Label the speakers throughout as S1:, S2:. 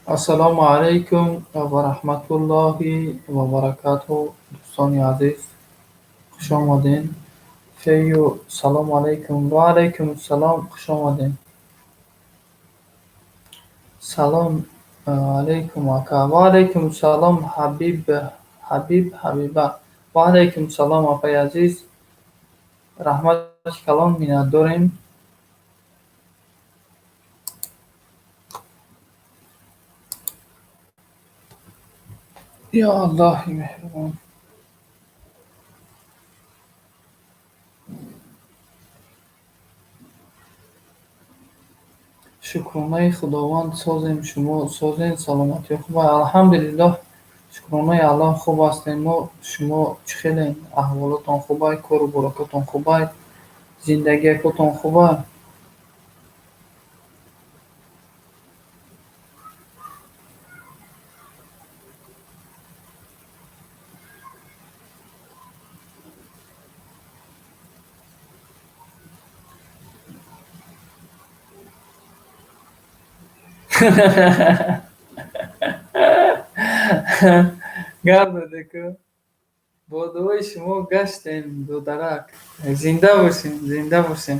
S1: Ассалому алайкум ва раҳматуллоҳи ва баракатуҳ, дӯстони азиз, хуш омадед. Фею, салому алайкум. Ва алайкум ассалом, хуш омадед. Салом алайкум, ака. Ва алайкум ассалом, Ҳабиб, Ҳабиб, Ҳабиба. Ва алайкум ассалом, апаи азиз. Раҳмати калон, миннатдорем. Ё Аллоҳи меҳрубон. Шукронаи Худованд, созем, шумо созен, саломатиҳо хуб? Алҳамдулиллоҳ, шукронаи Аллоҳ, хуб ҳастем мо. Шумо чӣ хелен? Аҳволотон хубай, кору боракотон хубай, зиндагиякотон хубай? Гап задеку. Бо дуои шумо гаштем, додарак. Зинда бошем, зинда бошем.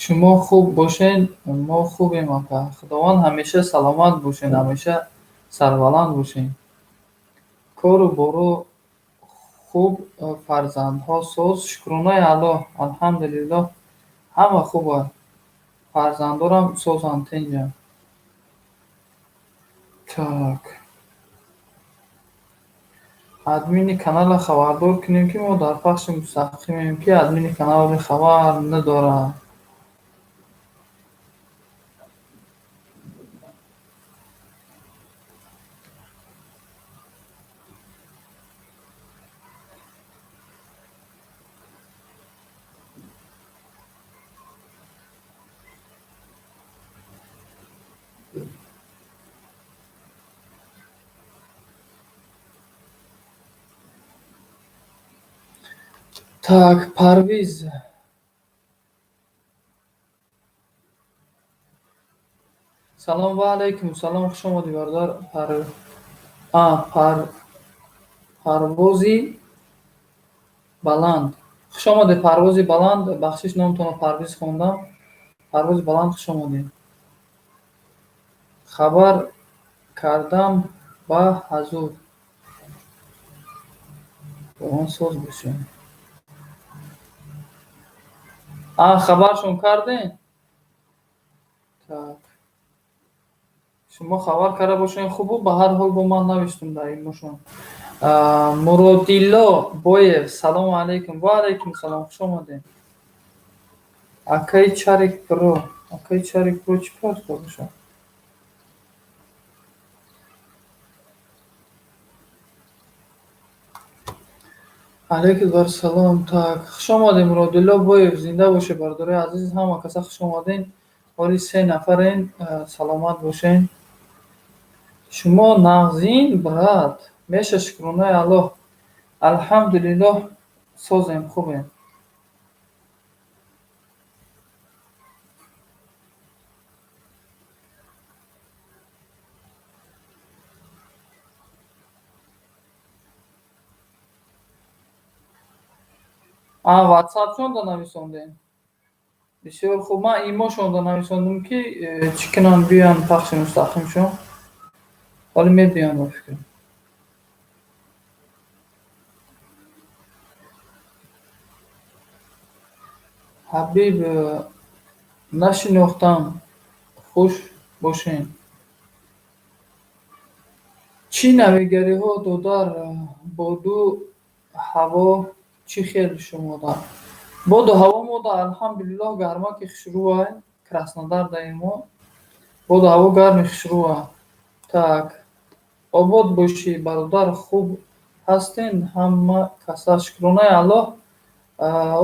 S1: Шумо хуб бошен, мо хубем, ака. Худованд ҳамеша саломат бошен, ҳамеша сарбаланд бошен. Кору боро хуб, фарзандҳо соз, шукронаи Аллоҳ, алҳамдулиллоҳ, ҳама хуб аст. Фарзандорам созанд, тинҷанд. Так. Админи каналро хабардор кунем, ки мо дар пахши мустақимем, ки админи каналро хабар надорад. Так, Парвиз. Салом ва алайкум салом, хуш омадӣ, бародар. Пар а пар парвози баланд. Хуш омадед, парвози баланд. Бахшиш, номтонро Парвиз хондам. Парвози баланд, хуш омадед. Хабар кардам ба ҳазур. Худованд соз бошад. А, хабаршон кардем? Так. Шумо хабар карда бошед, хуб буд, ба ҳар ҳол бо ман навиштум дар имошон. Муродилло Боев, салому алайкум. Ва алайкум салом, хуш омадед. Акаи Чарик Про, акаи Чарик Про чӣ кор бошад? Алайкум салом. Так, хуш омадед, Муродилло Боев, зинда бошед, бародарои азиз, ҳама каса хуш омадед. Ҳоли се нафарен, саломат бошед. Шумо нағзин, брат? Меша, шукронаи Аллоҳ. Алҳамдулиллоҳ, созем, хубем. А, ватсапшонда нависондем. Бисёр хуб, ман имошонда нависондум, ки чӣ кунанд, биёянд пахши мустақимшон. Ҳоле мебиёянд, ба фикрам. Ҳабиб, нашинохтам, хуш бошен. Чӣ навигариҳо, додар, боду ҳаво чӣ хел шумода? Боду ҳаво мода, алҳамдулиллоҳ, гармаки хушрӯай, Краснодар даем мо. Боду ҳаво гарми хушрӯа. Так. Обод бошӣ, бародар, хуб ҳастен ҳама каса? Шукронаи Аллоҳ.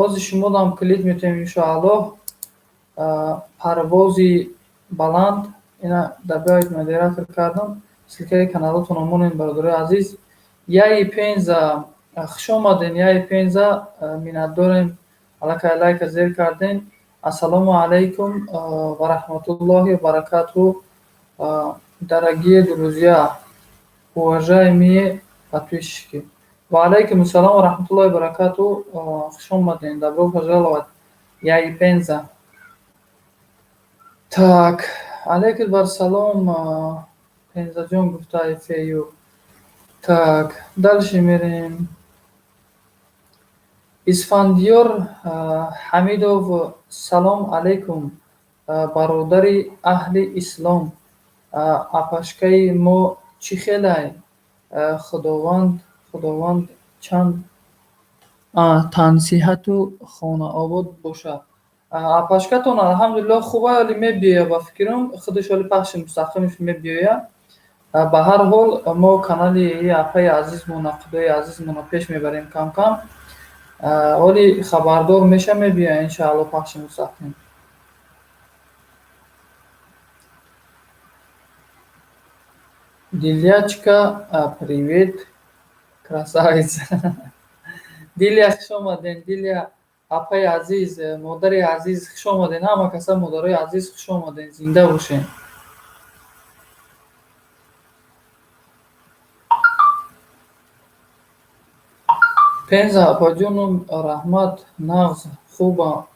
S1: Ози шумодам клип метавем, иншоаллоҳ. Парвози баланд. Ина добавить модератор кардам. Ссылкаи каналотонро монед, бародарои азиз. Яи Пенза, хуш омаден, Яи Пенза, миннатдорем, аллакай лайка зер карден. Ассалому алайкум ва раҳматуллоҳи ва баракатуҳ, дорогие друзья, уважаемые подписчики. Ва алайкум ассалом ва раҳматуллоҳи ва баракатуҳ, хуш омаден, добро пожаловать, Яи Пенза. Так, алайкум ассалом, Пензаҷон гуфтаи Фею. Так, дальше мерем. Исфандиёр Ҳамидов, салом алайкум, бародари аҳли ислом. Апашкаи мо чӣ хелай? Худованд чанд тансиҳату хонаобод бошад. Апашкатон алҳамдулиллоҳ хуб, ҳоли мебиёя, ба фикрам, худаш ҳоли пахши мустақимаш мебиёя. Ба ҳар ҳол мо канали апаи азизмона, худои азизмона пеш мебарем кам-кам. Ҳоли хабардор меша, мебиёя иншаалло пахши мустақим. Дилячка, привет, красавица. Дилия, хуш омаден, Дилия апаи азиз, модари азиз, хуш омаден, ҳама каса модарои азиз хуш омаден, зинда бошен. Пенза апаҷоном, раҳмат, нағз, хуба,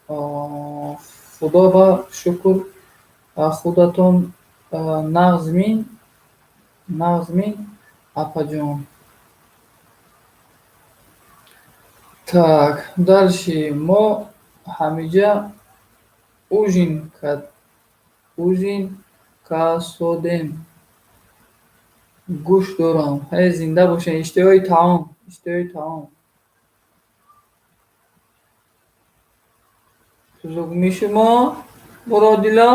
S1: худо ба шукр, худатон нағзмин, апаҷон. Так, дальше мо ҳамиҷа ужин касодем. Гӯш дорам. Ҳей, зинда бошен, иштиҳои таом, иштиҳои таом. Тузуқми шумо, Муродило?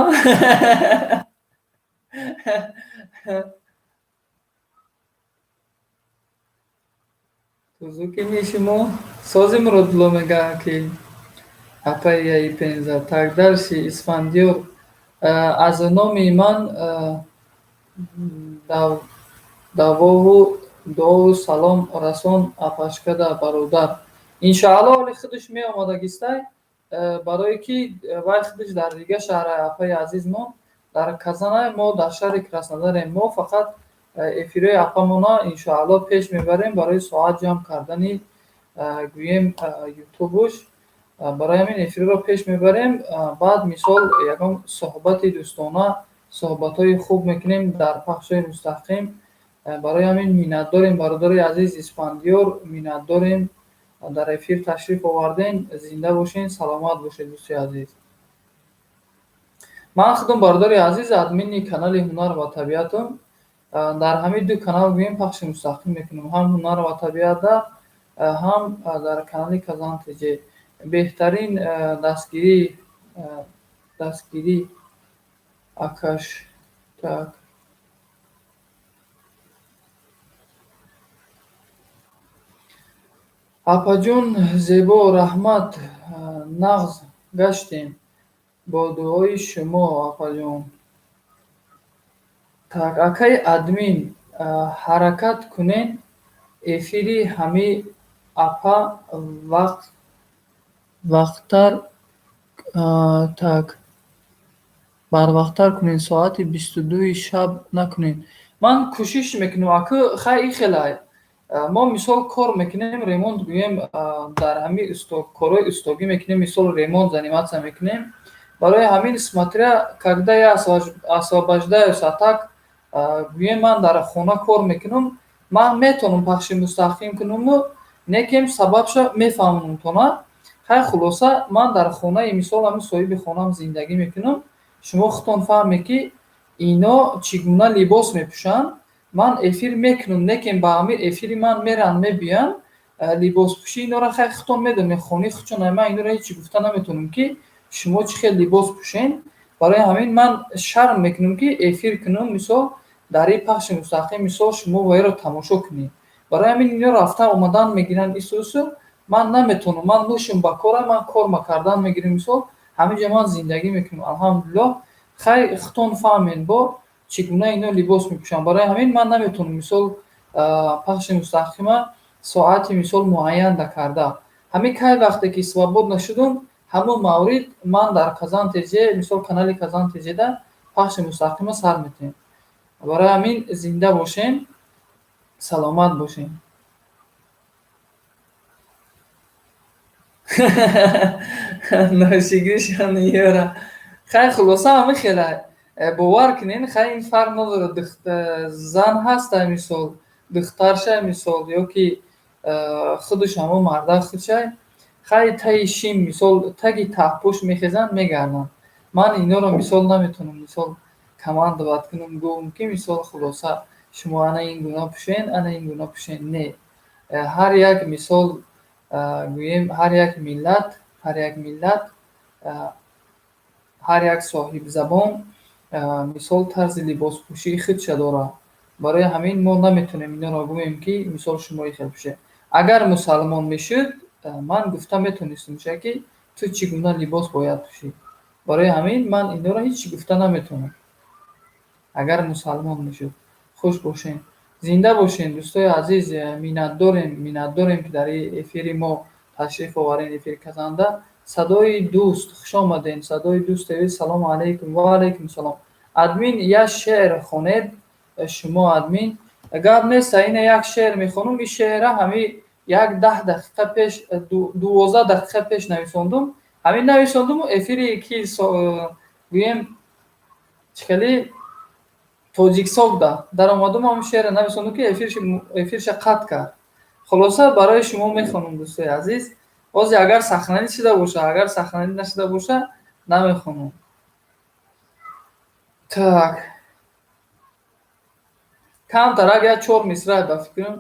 S1: Тузукими шумо? Сози Муродило мегӯяд ки апаи Яи Пенза. Так, дальше Исфандиёр, аз номи ман дуову салом расон апашкада, бародар. Иншаалло ҳоли худаш меомадагистай, барое ки вай худаш дар дигар шаҳр, апаи азизмон дар Казанай, мо дар шаҳри Краснодарем. Мо фақат эфирҳои апамона иншоалло пеш мебарем барои соат ҷамъ кардани, гӯем, ютубуш. Барои ҳамин эфирро пеш мебарем. Баъд мисол ягон суҳбати дӯстона, суҳбатҳои хуб мекунем дар пахшҳои мустақим. Барои ҳамин миннатдорем, бародари азиз Исфандиёр, миннатдорем, дар эфир ташриф оварден. Зинда бошен, саломат бошед, дӯсти азиз. Ман худам, бародари азиз, админи канали Ҳунар ва табиатам. Дар ҳамин ду канал, гӯем, пахши мустақим мекунам, ҳам Ҳунар ва табиатда, ҳам дар канали Казан ТЖ. Беҳтарин дастгирӣ акаш. Так, апаҷон зебо, раҳмат, нағз гаштем бо дуои шумо, апаҷон. Так, акаи админ, ҳаракат кунед, эфири ҳами апа вақттар, так, барвақттар кунед, соати 22-и шаб накунед. Ман кӯшиш мекунам, аку хай и хелай. Мо мисол кор мекунем, ремонт, гӯем, дар ҳами корҳои устогӣ мекунем, мисол ремонт заниматься мекунем. Барои ҳамин, смотря когда я освобождаюсь, а так, гӯем, ман дар хона кор мекунам, ман метавонам пахши мустақим кунаму, некем сабабша мефаҳмонам тона. Хай, хулоса, ман дар хонаи, мисол, ҳамин соҳиби хонаам зиндагӣ мекунам. Шумо худтон фаҳмед, ки ино чӣ гуна либос мепӯшанд. Ман эфир мекунам, лекин ба ҳамин эфири ман меранд, мебиёянд, либоспӯшии инора хай худтон медонед, хонаи худшон. Ман инора ҳеҷ чӣ гуфта наметавонам, ки шумо чӣ хел либос пӯшед. Барои ҳамин ман шарм мекунам, ки эфир кунам, мисол, дар ин пахши мустақим, мисол, шумо ваеро тамошо кунед. Барои ҳамин ино рафта омадан мегиранд исусу, ман наметавонам. Ман мушум ба корам, ман корма кардан мегирам, мисол, ҳамин ҷо ман зиндагӣ мекунам, алҳамдулиллоҳ. Хай, худтон фаҳмед бо. Чӣ гуна ино либос мепӯшанд. Барои ҳамин ман наметавонам, мисол, пахши мустақима соати, мисол, муайян карда. Ҳамин кай вақте ки свободно шудум, ҳамон маврид ман дар Казан ТЖ, мисол, канали Казан ТЖда пахши мустақима сар метиҳем. Барои ҳамин зинда бошем, саломат бошем. Ношигиришон ёра. Хай, хулоса, ҳамин хела. Бовар кунен, хай, ин фарқ надорад, зан ҳаста, мисол, духтарша, мисол, ё ки худаш ҳамон мардак худшай. Хай, таи шим, мисол, таги таҳпӯш мехезанд, мегарданд. Ман инора, мисол, наметавонам, мисол, командовать кунам, гӯям ки, мисол, хулоса, шумо ана ин гуна пӯшен, ана ин гуна пӯшен. Не. Ҳар як, мисол, гӯем, ҳар як миллат, ҳар як миллат, ҳар як соҳибзабон, мисол, тарзи либоспӯшии худша дорад. Барои ҳамин мо наметавонем инора гӯем ки, мисол, шумо ин хел пӯшед. Агар мусалмон мешуд, ман гуфта метавонистам, ки ту чӣ гуна либос бояд пӯшӣ. Барои ҳамин ман инора ҳеҷ чӣ гуфта наметавонам. Агар мусалмон мешуд. Хуш бошен. Зинда бошен, дӯстои азиз, миннатдорем, миннатдорем, ки дар эфири мо ташриф оварен, эфири Казанда. Садои дӯст, хуш омаден. Садои дӯст ТВ, салому алайкум. Ва алайкум салом. Админ, як шеър хонед, шумо админ. Гап нест, ина як шеър мехонам, ин шеъра ҳами як 10 дақиқа пеш, 12 дақиқа пеш нависондум. Ҳамин нависондуму эфири ки гӯем чӣ хели тоҷиксогда даромадум, ҳамин шеърро нависондум, ки эфирша қатъ кард. Хулоса, барои шумо мехонам, дӯстои азиз. Ҳозир агар сохранить шуда боша, агар сохранить нашуда боша, намехонам. Так. Камтарак як чор мисраъ, ба фикрам.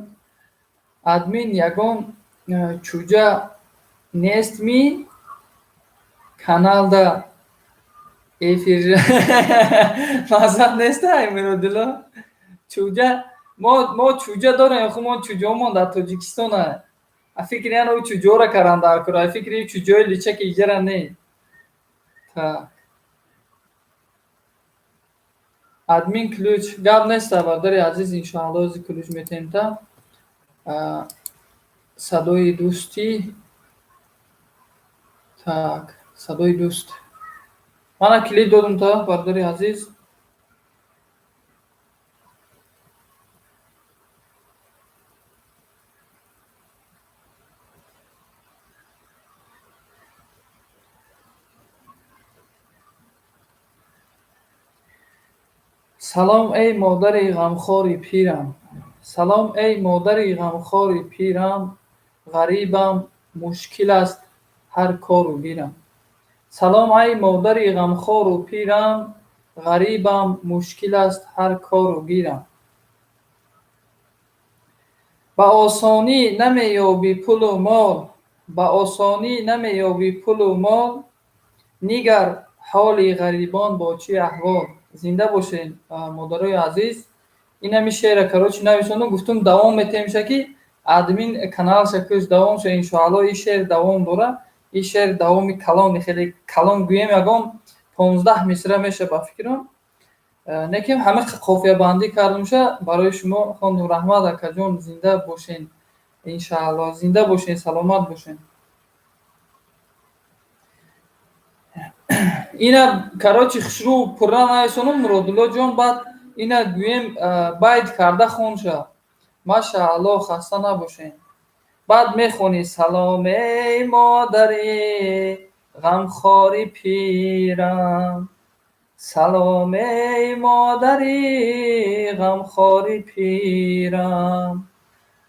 S1: Админ, ягон чӯҷа нест ми каналда эфир маззат нестай, Миродило? Чӯҷа, мо чӯҷа дорем, ху мо чӯҷаҳомон дар Тоҷикистона. А фикри ян ӯ чӯҷаҳоро кардан дар кор, а фикри чӯҷаҳои личаки иҷара не. Так. Админ, ключ гап неста, бародари азиз, иншоалло, ҳозир ключ метаҳем та. Садои дӯстӣ. Так, садои дӯст. Мана клип додум та, бародари азиз. Салом, эй модари ғамхори пирам. Салом, эй модари ғамхори пирам, ғарибам, мушкил аст ҳар кору гирам. Салом, эй модари ғамхору пирам, ғарибам, мушкил аст ҳар кору гирам. Ба осонӣ намеёбӣ пулу мол, ба осонӣ намеёбӣ пулу мол, нигар ҳоли ғарибон бо чӣ аҳвол. Зинда бошед, модарои азиз. Ин ҳами шеъра, короче, нависондум, гуфтум, давом метаҳемша, ки админ каналша кӯш, давом ша, иншоалло, ин шеър давом дора. Ин шеър давоми калони, хеле калон, гӯем, ягон 15 мисра меша, ба фикрам. Лекин ҳама қофиябандӣ кардумша, барои шумо хондум. Раҳмат, акаҷон, зинда бошен, иншаалло, зинда бошен, саломат бошен. Ина, короче, хушрӯ пурра нависонум, Муродулло ҷон, баъд ина гӯем байт карда хонша. Машаалло, хаста набошен. Баъд мехонӣ: салом, эй модари ғамхори пирам, салом, эй модари ғамхори пирам,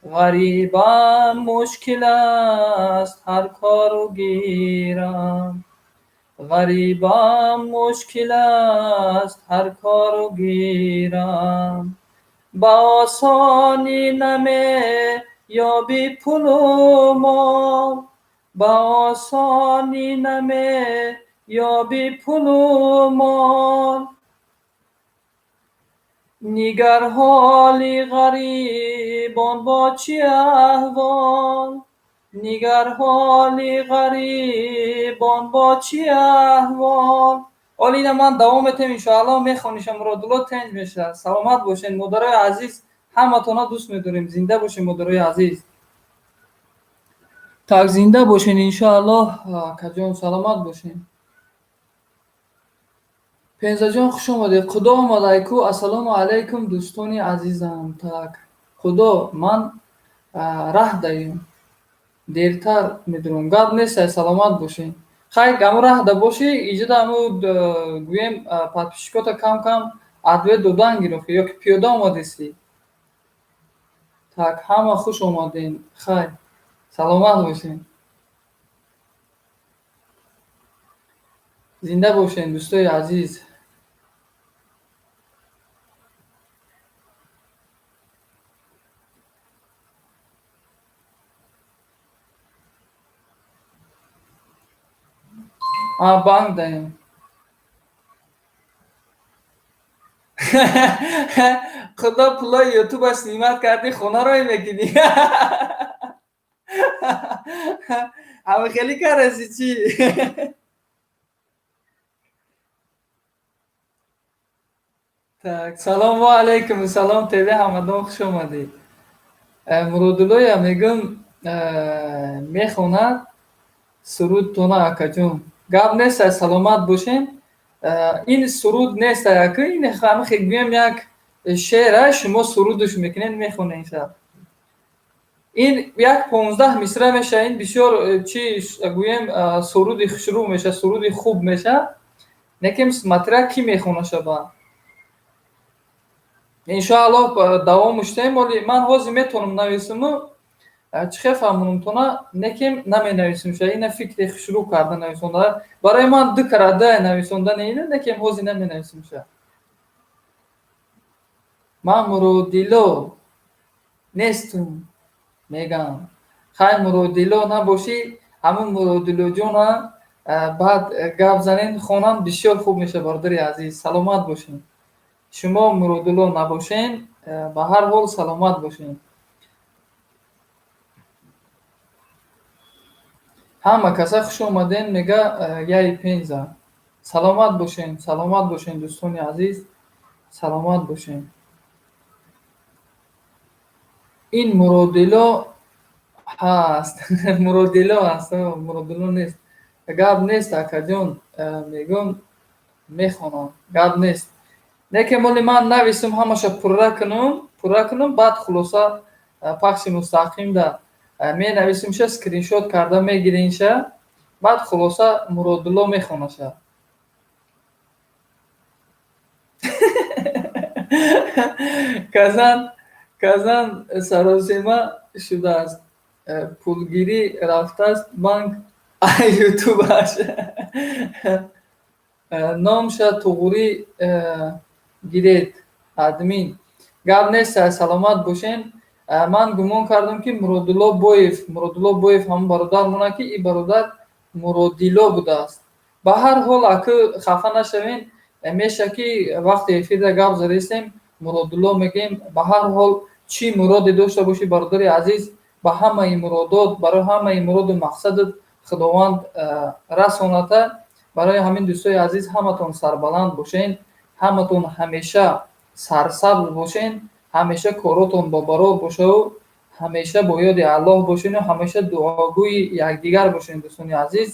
S1: ғарибам, мушкил аст ҳар кору гирам, ғарибам, мушкил аст ҳар кору гирам, ба осонӣ намеёбӣ пулу мол, ба осонӣ намеёбӣ пулу мол, нигар ҳоли ғарибон бо чӣ аҳвол, нигар ҳоли ғарибон бо чӣ аҳвол. Ҳоли ина ман давом метем, иншоаллоҳ мехониша, Муродулло тенҷ меша. Саломат бошен, модарои азиз, ҳаматона дӯст медорем. Зинда бошен, модарои азиз. Так, зинда бошен, иншоаллоҳ, акаҷон, саломат бошен. Пензаҷон, хуш омадед. Худо омадайку. Ассалому алайкум, дӯстони азизам. Так, Худо, ман раҳ даем, дертар медурам. Гап нестай, саломат бошен. Хай, ҳаму раҳда бошӣ, иҷода ҳаму гӯем, подписчикота кам кам ответ додан гирифт ё ки пиёда омадеси? Так, ҳама хуш омадем. Хай, саломат бошен. Зинда бошен, дӯстои азиз. А, банк даем. Худо, пулои ютуба снимать кардӣ, хона рой мекунӣ. Ҳама хеле караси чӣ? Так, салому алайкум, салом ТВ Ҳамадон, хуш омадӣ. Муродуллоя мегӯм, мехонад сурудтона, акаҷон. Гап нестай, саломат бошем. Ин суруд нестай, ака, ин ҳама гӯем як шеъра, шумо сурудаш мекунед, мехонед шаб. Ин як 15 мисра меша, ин бисёр чи гӯем, суруди хушрӯ меша, суруди хуб меша. Лекин смотря кӣ мехонаша ба. Иншоаллоҳ, давом муштем. Оли ман ҳозир метавонам нависуму, чӣ хел фаҳмонумтона, лекин наменависумша. Ина фикри хушрӯ карда нависонда. Барои ман ду карада нависондани ина, лекин ҳозир наменависумша. Ман Муродило нестум, мегам. Хай, Муродило набошӣ, ҳамун Муродилоҷона баъд гап занен, хонам бисёр хуб меша, бародари азиз, саломат бошен. Шумо Муродулло набошен, ба ҳар ҳол саломат бошен. Ҳама каса хуш омаден, мега яи Пенза. Саломат бошен, саломат бошен, дӯстони азиз, саломат бошен. Ин Муродило ҳаст, Муродило ҳаст, Муродило нест. Гап нест, акаҷон, мегӯм, мехонам, гап нест. Лекин моли ман нависум, ҳамаша пурра кунум, пурра кунум, баъд хулоса пахши мустақимда менависумша, скриншот карда мегиринша, баъд хулоса Муродулло мехонаша. Казан, Казан саросема шудааст. Пулгирӣ рафтааст банк ютубаш. Номша туғрӣ гиред, админ. Гап нест, саломат бошен. Ман гумон кардам, ки Муродулло Боев, Муродулло Боев ҳамон бародар монад, ки ин бародар Муродило будааст. Ба ҳар ҳол, акӯ хафа нашавен, меша ки вақте эфирда гап задистем, Муродулло мегӯем. Ба ҳар ҳол, чӣ муроде дошта бошӣ, бародари азиз, ба ҳамаи муродот, барои ҳамаи муроду мақсадат Худованд расоната. Барои ҳамин, дӯстои азиз, ҳаматон сарбаланд бошен, ҳаматон ҳамеша сарсабз бошен, ҳамеша коротон бобарор бошаву ҳамеша бо ёди Аллоҳ бошену ҳамеша дуогӯи якдигар бошем, дӯстони азиз.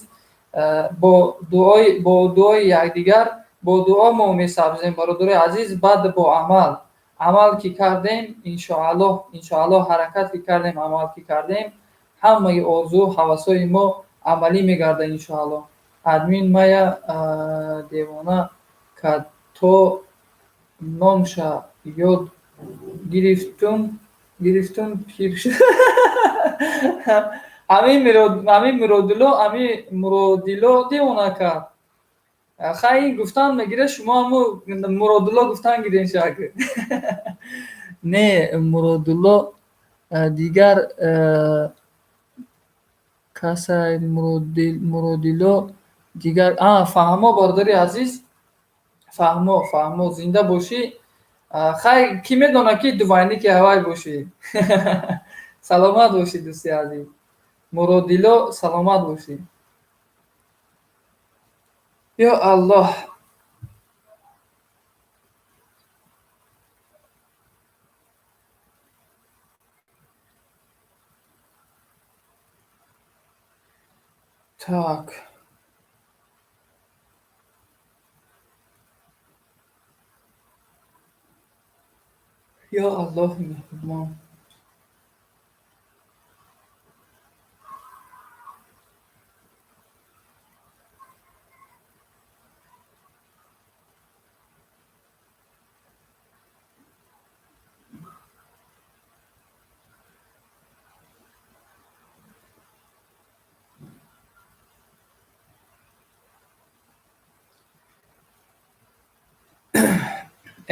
S1: Бо дуои якдигар, бо дуо мо месабзем, бародарои азиз, баъд бо амал. Амал ки кардем, иншоаллоҳ, иншоаллоҳ, ҳаракат ки кардем, амал ки кардем, ҳамаи орзуу ҳавасҳои мо амалӣ мегардад, иншоаллоҳ. Админ мая девона кард, то номша ёд гирифтум, пир шуд. Ҳамин Муродулло, ҳамин Муродило девона кард. Хай, гуфтан мегирад, шумо ҳаму Муродулло гуфтан гирем шак. Не, Муродулло дигар касай, Муродило дигар. Фаҳмо, бародари азиз, фаҳмо, фаҳмо, зинда бошӣ. Хай, кӣ медонад, ки двойники ҳавай бошӣ. Саломат бошӣ, дӯсти азиз. Муродило, саломат бошӣ. Ё Аллоҳ. Так. Ё Аллоҳи меҳрубон.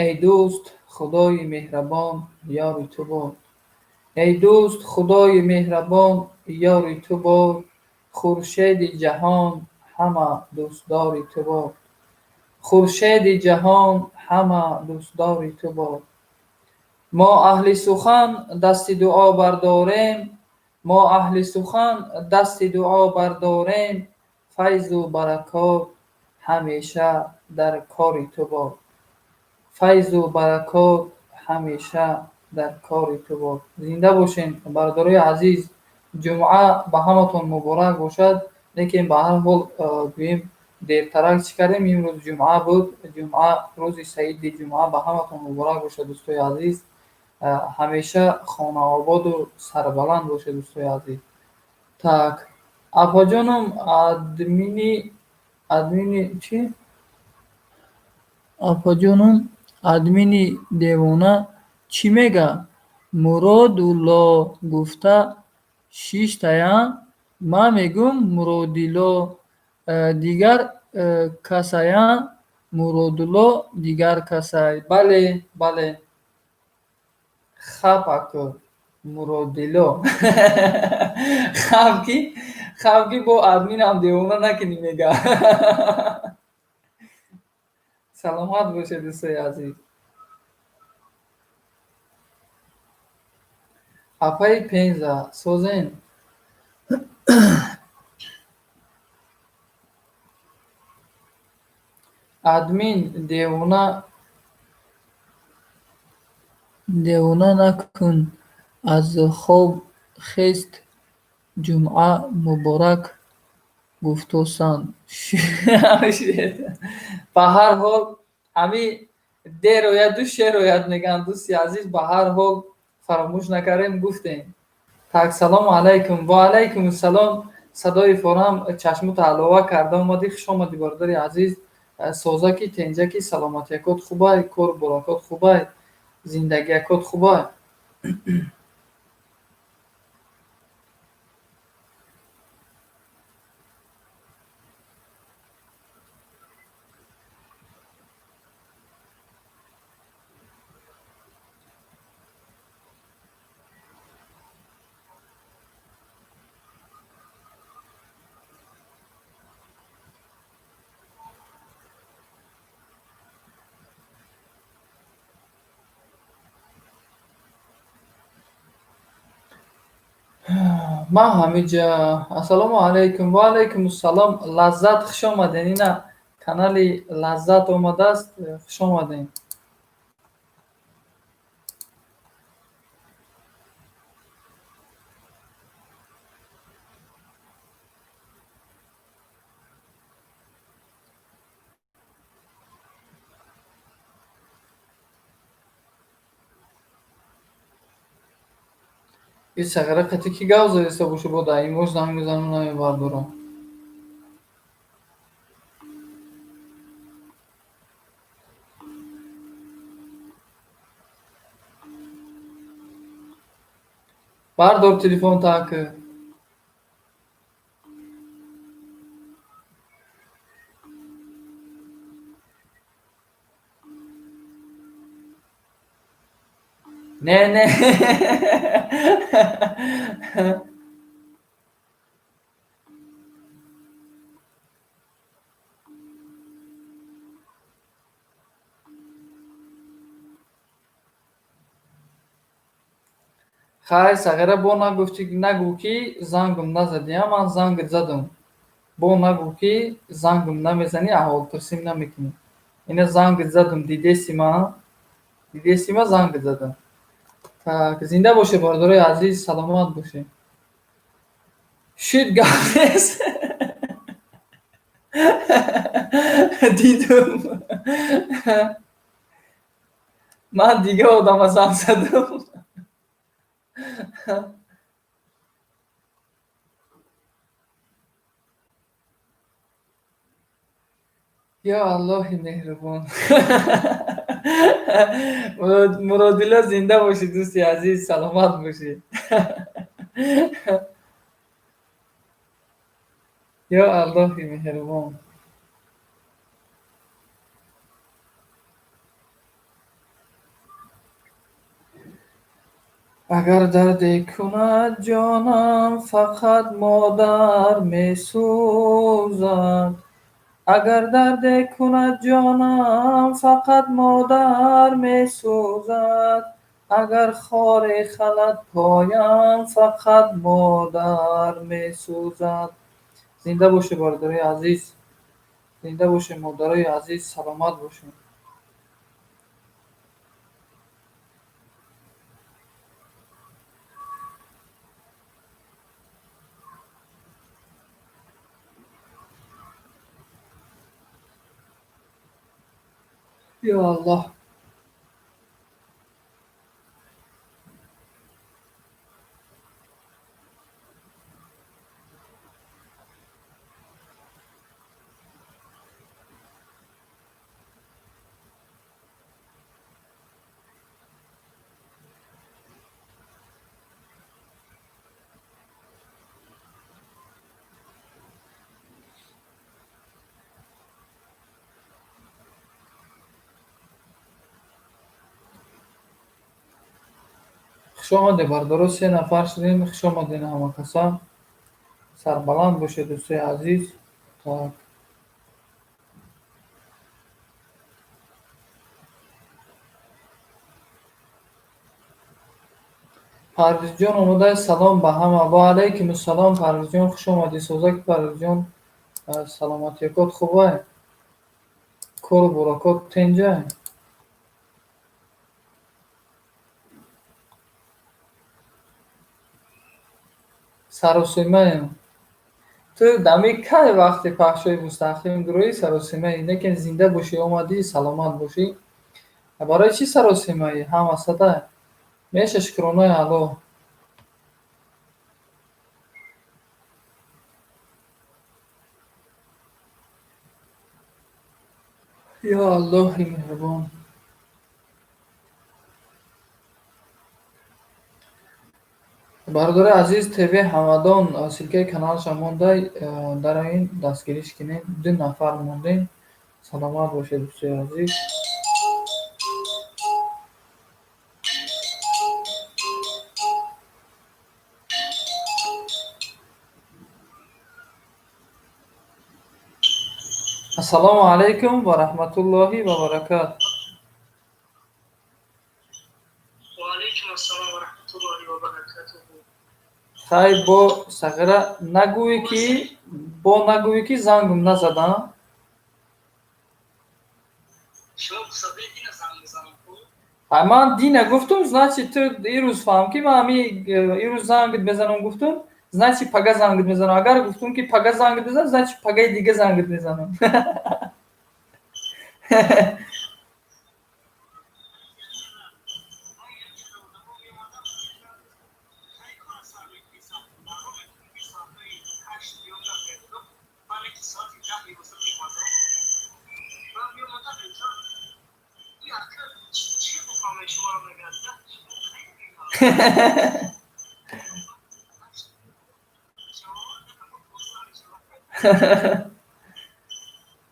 S1: Эй дӯст, Худои меҳрабон ёри ту бод. Эй дӯст, Худои меҳрабон ёри ту бод. Хуршеди ҷаҳон ҳама дӯстдори ту бод. Хуршеди ҷаҳон ҳама дӯстдори ту бод. Мо аҳли сухан дасти дуо бардорем, мо аҳли сухан дасти дуо бардорем, файзу баракот ҳамеша дар кори ту бод. Файзу баракот ҳамеша дар кори ту бод. Зинда бошем, бародарои азиз. Ҷумъа ба ҳаматон муборак бошад, лекин ба ҳар ҳол гӯем дертарак чӣ кардем? Имрӯз ҷумъа буд. Ҷумъа, рӯзи саиди ҷумъа ба ҳаматон муборак бошад, дӯстои азиз. Ҳамеша хонаободу сарбаланд бошед, дӯстои азиз. Так, апаҷоном, админи чӣ? Апаҷоном, админи девона чӣ мега? Муродулло гуфта шиштая, ман мегӯм Муродило дигар касая, Муродулло дигар касай. Бале, бале. Хап ако Муродило. Хап ки, хап ки бо админам девона накунӣ мега. Саломат бошед, дӯстои азиз. Апаи Пенза, созен? Админ девона накун, аз хоб хест, ҷумъа муборак гуфтосан. Ба ҳар ҳол ҳами дер ояду шер ояд мегӯянд, дӯсти азиз, ба ҳар ҳол фаромӯш накардем, гуфтем. Так, салому алайкум. Ва алайкум салом. Садои форам чашмута алова карда омадӣ. Хуш омадӣ, бародари азиз. Созаки, тенҷаки, саломатиякот хубай, кор боракот хубай, зиндагиякот хубай. Ман ҳамиҷа. Ассалому алайкум. Ва алайкум ассалом. Лаззат, хуш омаден. Ина канали Лаззат омадааст. Хуш омаден. И сағира қати ки гап задаиста боша, бо дар имош занг мезанам, намебардорам. Бардор телефон так. Не, не. Хай, сағира, бо нагуфтӣ, нагӯ ки зангам назадӣ, а ман зангат задам. Бо нагӯ ки зангам намезанӣ, аҳволпурсим намекунӣ. Ина зангат задам, дидеси ма? Дидеси ма зангат задам. Так, зинда боше, бародарои азиз, саломат боше. Шид гап нест. Дидум. Ман дига одама занг задам. Ё Аллоҳи меҳрубон. Муродилла, зинда бошӣ, дӯсти азиз, саломат бошӣ. Ё Аллоҳи меҳрубон. Агар дарде кунад ҷонам, фақат модар месӯзад. Агар дарде кунад ҷонам, фақат модар месӯзад. Агар хоре халад поям, фақат модар месӯзад. Зинда бошед, бародарои азиз, зинда бошед, модарои азиз, саломат бошед. Ё Аллоҳ. Хуш омадед, бародаро, се нафар шудем. Хуш омадед ҳама каса. Сарбаланд бошед, дӯстои азиз. Так. Парвизҷон омада, салом ба ҳама. Ва алайкум ассалом, Парвизҷон, хуш омадӣ. Созаки Парвизҷон, саломатиякот хубай? Кору буракот тенҷай? Саросимаем. Ту дами кай вақти пахшҳои мустақим дуроӣ саросимаӣ, лекин зинда бошӣ, омадӣ, саломат бошӣ. Барои чӣ саросимаӣ? Ҳама садай. Меша, шукронаи Аллоҳ. Ё Аллоҳи меҳрубон. Бародари азиз, ТВ Ҳамадон ссылка и каналаша мондай, дар ин дастгириш кунед. Ду нафар мондем. Саломат бошед, дӯстои азиз. Ассалому алайкум ва раҳматуллоҳи ва баракатуҳ.
S2: Ва алайкум ассалом ва раҳматуллоҳи ва баракатуҳ.
S1: Хай, бо сағира нагӯӣ ки, бо нагӯӣ ки зангум назадам.
S2: Шумо сабаби дина занг мезанам ку?
S1: Ай, ман дина гуфтум, значит, ту ирӯз фаҳм ки ман ҳами ирӯз зангит мезанам гуфтум, значит, пага зангит мезанам. Агар гуфтум ки пага зангит мезанам, значит, пагаи дига зангит мезанам.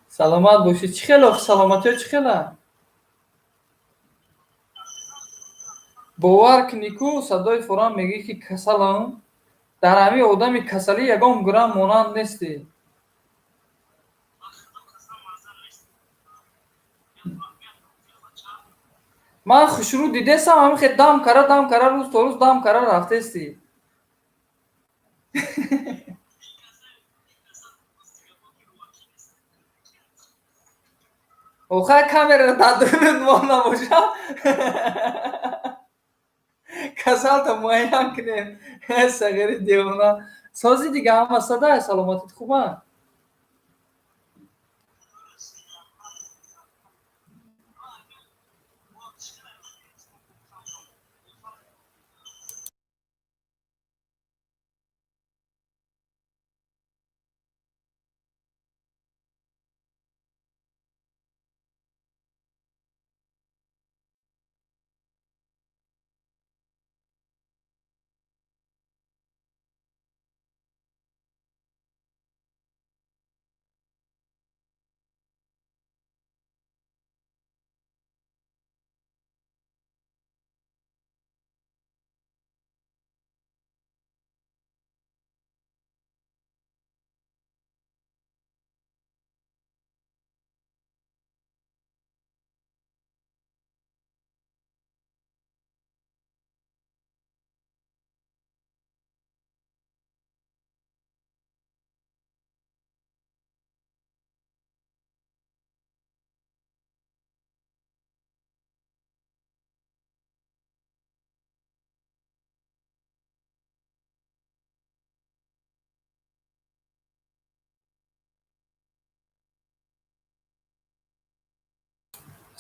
S1: Саломат бошӣ. Чӣ хел охи, саломатиё чӣ хела? Бовар кунӣ ку, садои фурам мегӯӣ ки касалам, дар ҳамин одами касалӣ ягон грамм монанд нестӣ. Ман хушрӯ дидесам, ҳамин хел дам кара, дам кара, рӯз то рӯз дам кара рафтестӣ. Охай, камера дар дурут мон набоша. Касалта муайян кунем. Сағири девона. Сози дига ҳама садай, саломатит хуба?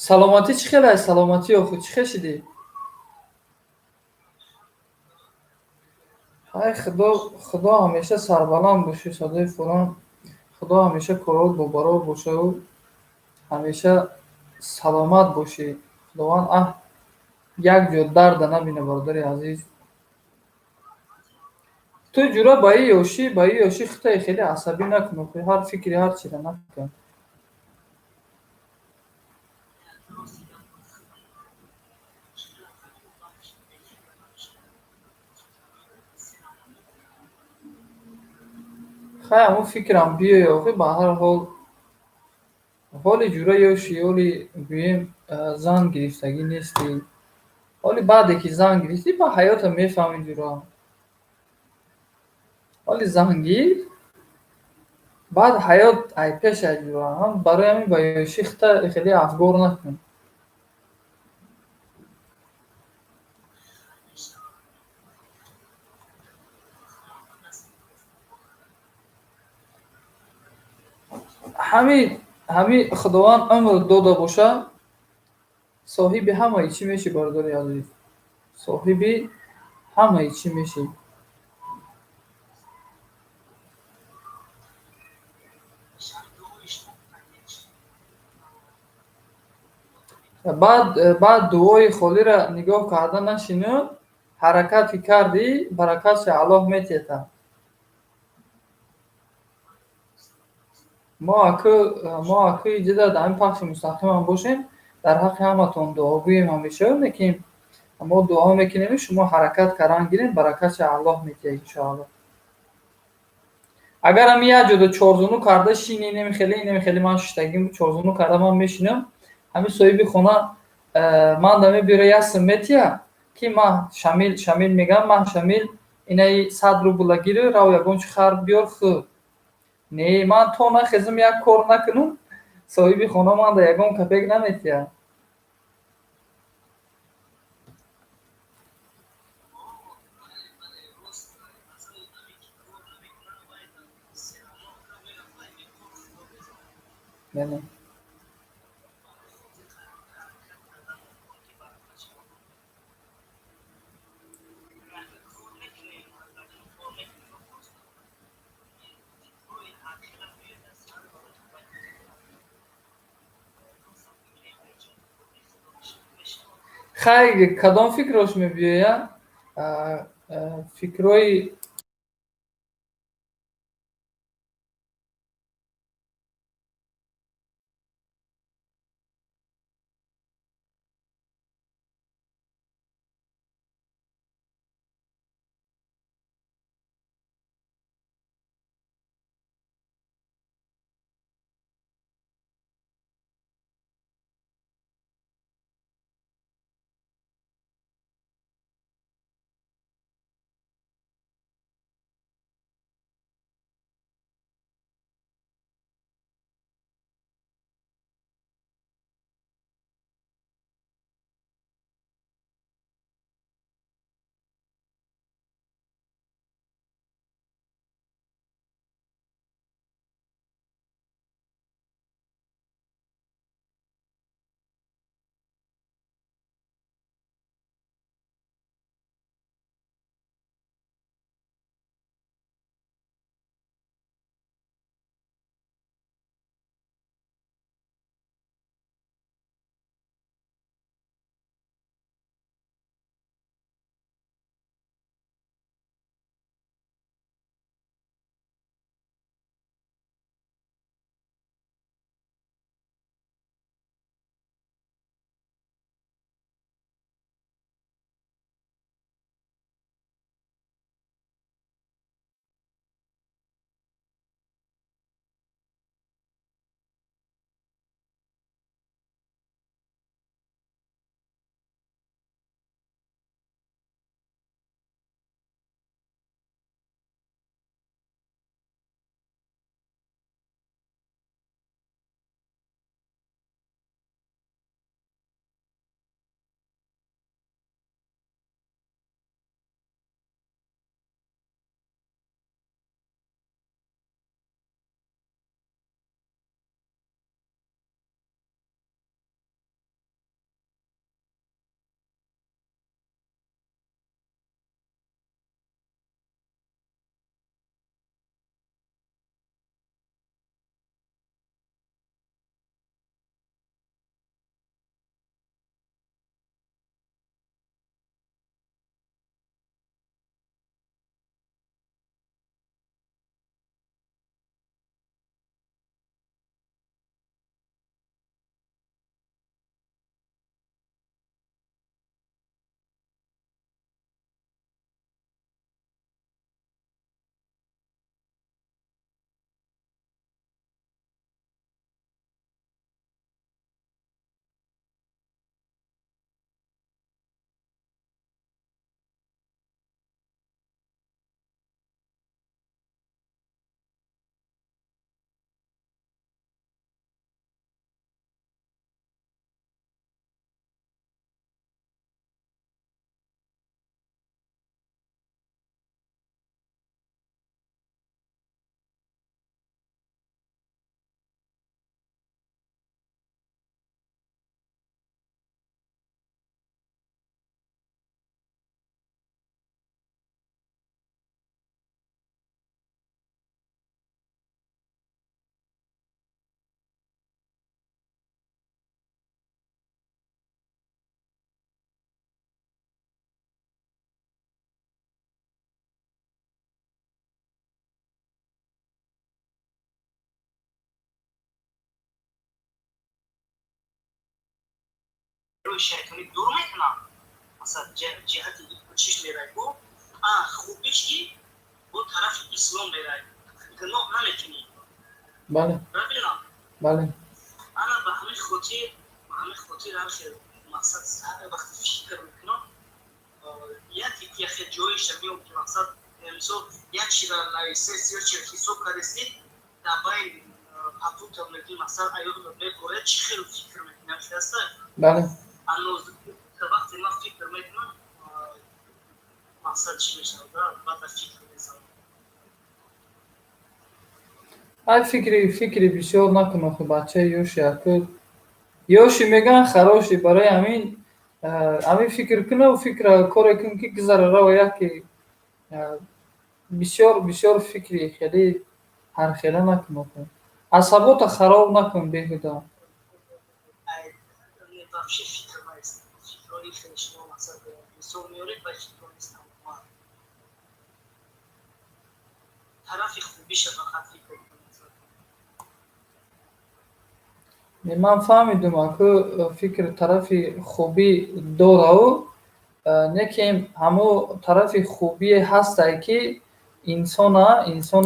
S1: Саломатӣ чӣ хел аст? Саломатӣ охи чӣ хел шидӣ? Ҳай, Худо, Худо ҳамеша сарбаланд бошӣ, садои фурон. Худо ҳамеша корот бобарор бошаву ҳамеша саломат бошӣ. Худованд як ҷо дарда набина, бародари азиз. Ту ҷура ба и ёшӣ, ба и ёшӣ хитаи хеле асабӣ накун, охи ҳар фикри ҳар чиза накун. Хай, ҳамун фикрам биёй, охи ба ҳар ҳол ҳоли ҷура ёшӣ, ҳоли гӯем зан гирифтагӣ нестӣ. Ҳоли баъде ки зан гирифтӣ, ба ҳаёта мефаҳмӣ ҷура. Ҳоли зан гир, баъд ҳаёт ай пеш ай ҷура. Ҳам барои ҳамин ба ёшӣ хита хеле афгор накун. Ҳами Худованд умр дода боша, соҳиби ҳамаи чӣ мешӣ, бародари азиз. Соҳиби ҳамаи чӣ мешӣ. Баъд дуои холиро нигоҳ карда нашину, ҳаракат ки кардӣ, баракатши Аллоҳ метиҳад. Мо акӯ иҷода дар ҳамин пахши мустақимам бошем, дар ҳаққи ҳаматон дуогӯем ҳамеша, лекин мо дуо мекунем, шумо ҳаракат кардан гирем, баракатши Аллоҳ метиҳад иншоаллоҳ. Агар ҳами як ҷода чорзуну карда шини, инеми хеле, инеми хеле ман шиштагим, чорзуну карда ман мешинам, ҳамин соҳиби хона ман да мебиёра як сум метиҳа, ки ман Шамил, Шамил мегам, ман Шамил инаи 100 рубла гиру, рав ягон чи хар биёр хӯр. Не, ман то нахезам як кор накунам, соҳиби хона ман да ягон копек наметиҳад. Яъне хай, кадом фикрош мебиёяд? Фикрҳои
S2: Фикрҳои шайтонӣ дур мекунам, масалан, ҷиҳати чиш мерай ку, хубиш ки бо тарафи ислом мерай, гуноҳ намекунӣ.
S1: Бале.
S2: Правильно?
S1: Бале.
S2: Ана ба ҳамин хотир, ба ҳамин хотир ҳар хел мақсад вақти фикр мекунам, яке яхе ҷоиша меом, ки мақсад, мисол, як чиза нависест ё чи ҳисоб кардести, дар байн попутал мекунӣ, мақсад аёдат меборад, чӣ хел фикр мекунӣ, ҳамин аста.
S1: Бале.
S2: Ҳанӯз вақте ман фикр мекунам, мақсад чӣ мешавад, баъд фикр мезанам.
S1: Ай, фикри бисёр накун, охи, бачаи ёши, аку ёши мегӯянд хароши. Барои ҳамин фикр куну фикра коре кун, ки гузара рава. Яке бисёр бисёр фикри хеле ҳархела накун, охи, асабота хароб накун беҳуда.
S2: Вообще фикр нест, фикрҳои хеле шумо мақсад мисол меоред ва фикрҳо нестам. Ман тарафи хубиша фақат фикр мекунам.
S1: Ман фаҳмидум, аку фикр тарафи хубӣ дорау, не ки ҳамо тарафи хубие ҳастае, ки инсона инсон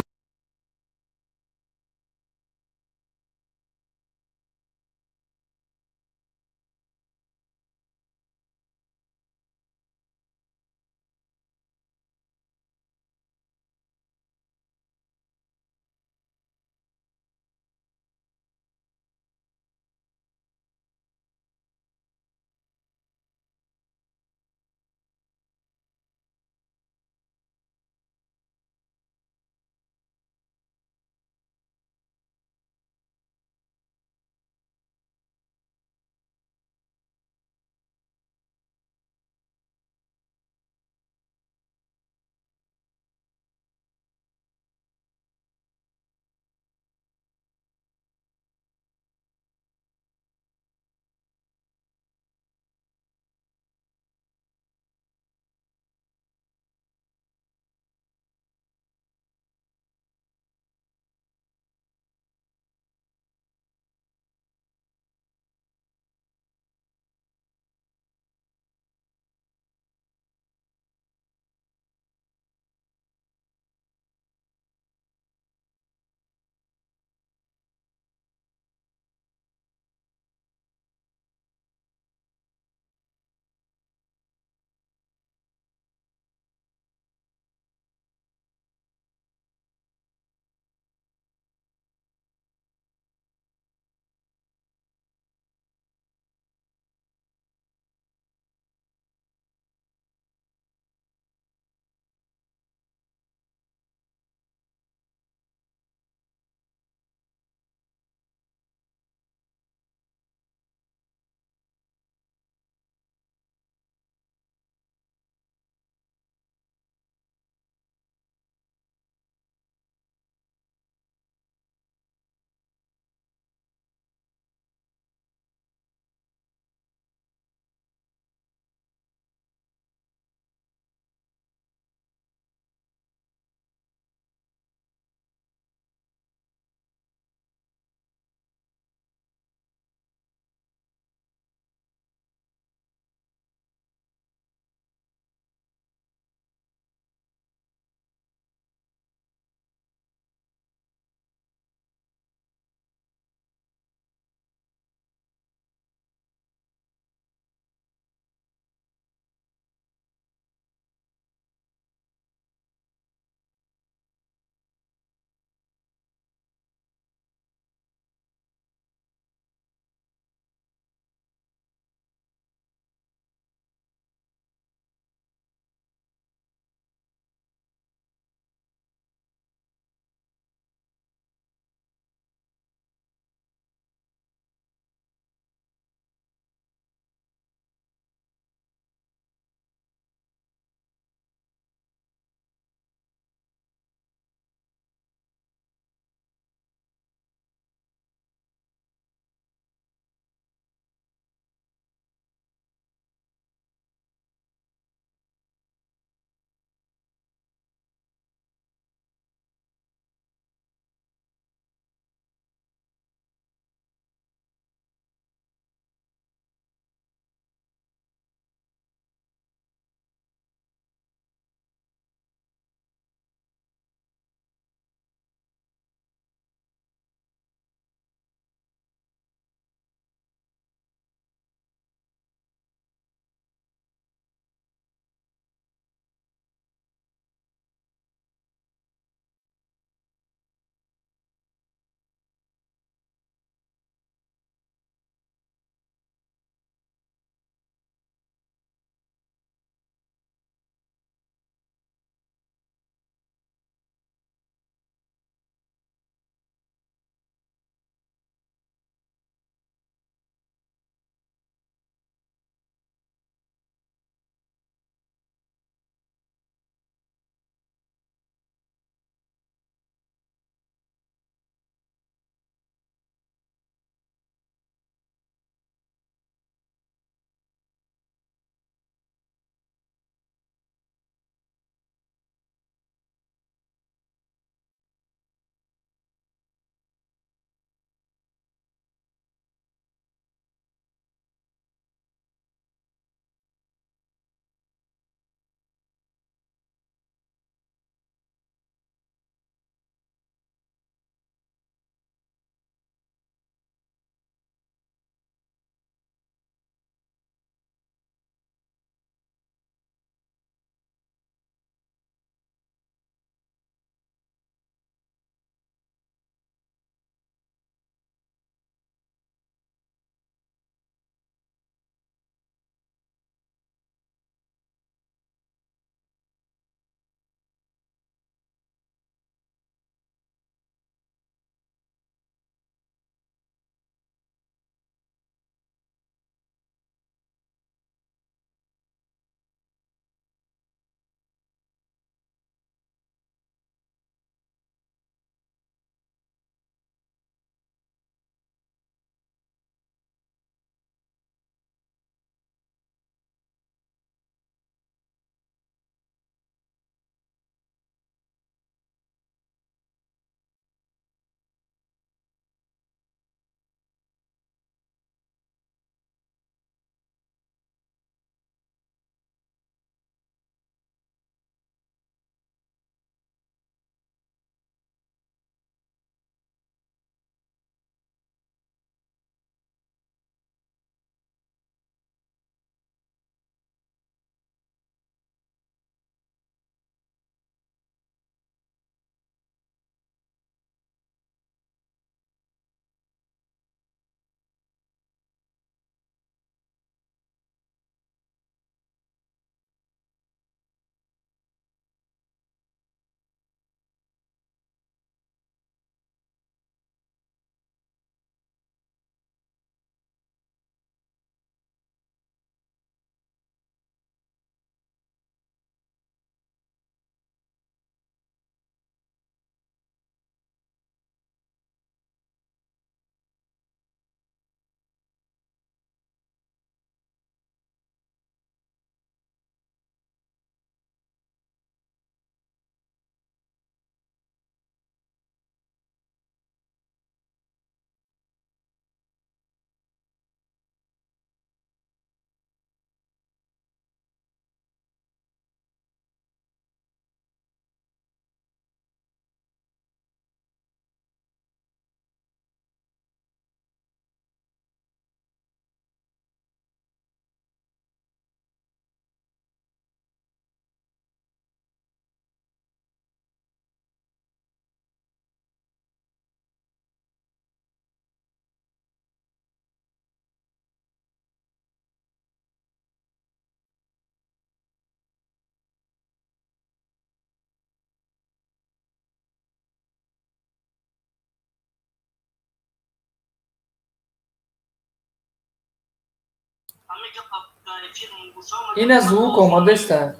S1: Ина звук омадаста.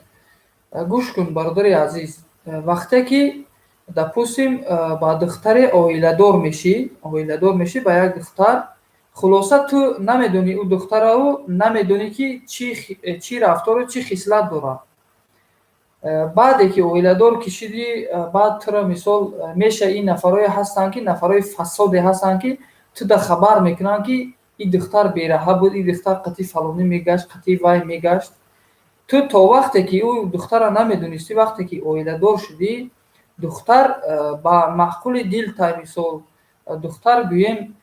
S1: Гӯш кун, бародари азиз, вақте ки, допустим, ба духтаре оиладор мешӣ, оиладор мешӣ ба як духтар, хулоса, ту намедонӣ ӯ духтараву намедонӣ, ки чӣ рафтору чӣ хислат дорад. Баъде ки оиладор ки шидӣ, баъд туро, мисол, меша, ин нафарое ҳастанд, ки нафарои фасоде ҳастанд, ки ту да хабар мекунанд, ки ин духтар бераҳа буд, ин духтар қатъи фалонӣ мегашт, қатъи вай мегашт. Ту то вақте ки ӯ духтарро намедонистӣ, вақте ки оиладор шудӣ, духтар ба маъқули дил тай, мисол, духтар, гӯем,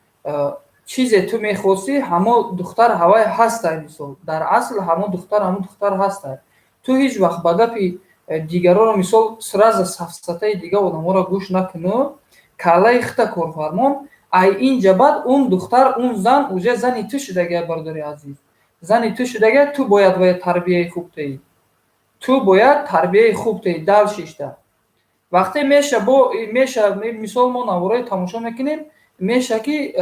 S1: чизе ту мехостӣ, ҳамо духтар ҳавай ҳастай. Мисол, дар асл ҳамо духтар, ҳамо духтар ҳастай. Ту ҳеҷ вақт ба гапи дигароро, мисол, сразу сафсатаи дигар одаморо гӯш накуну каллаи хита корфармон. Ай инҷа баъд он духтар, он зан уже зани ту шудагия, бародари азиз, зани ту шудагия. Ту бояд вая тарбияи хуб теӣ, ту бояд тарбияи хуб теӣ. Дал шишта вақте меша, бо меша, мисол, мо наворое тамошо мекунем, меша, ки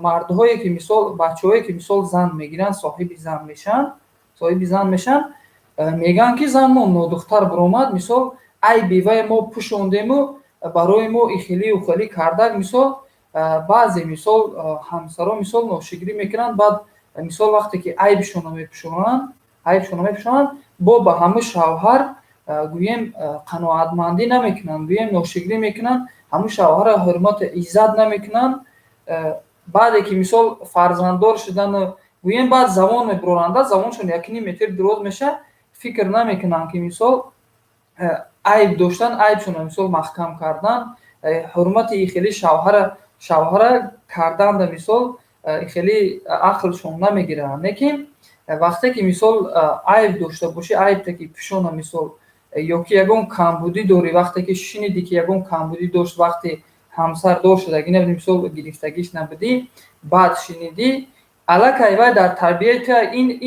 S1: мардҳое ки, мисол, бачаҳое ки, мисол, зан мегиранд, соҳиби зан мешаванд, соҳиби зан мешаванд, мегӯянд, ки зан мо нодухтар биромад, мисол, айби вай мо пӯшондему барои мо ихелию хелӣ кардак. Мисол, баъзе, мисол, ҳамсаро, мисол, ношикрӣ мекунанд. Баъд, мисол, вақте ки айбшонро мепӯшонанд, айбшонро мепӯшонанд, бо ба ҳамун шавҳар, гӯем, қаноатмандӣ намекунанд, гӯем, ношикрӣ мекунанд, ҳамун шавҳарро ҳурмату иззат намекунанд. Баъде ки, мисол, фарзанддор шудану, гӯем, баъд завон мебуроранда, завоншон якним метр дуроз мешавад, фикр намекунанд, ки, мисол, айб доштан, айбшонро, мисол, маҳкам кардан, ҳурмати ихели шавҳара карданда, мисол, хеле ақлшон намегирад. Лекин вақте ки, мисол, айб дошта бошӣ, айбте ки пӯшона, мисол, ё ки ягон камбудӣ дорӣ, вақте ки шунидӣ, ки ягон камбудӣ дошт, вақте ҳамсар дор шудагӣ набудӣ, мисол, гирифтагиш набудӣ, баъд шинидӣ, аллакай вай дар тарбияи ту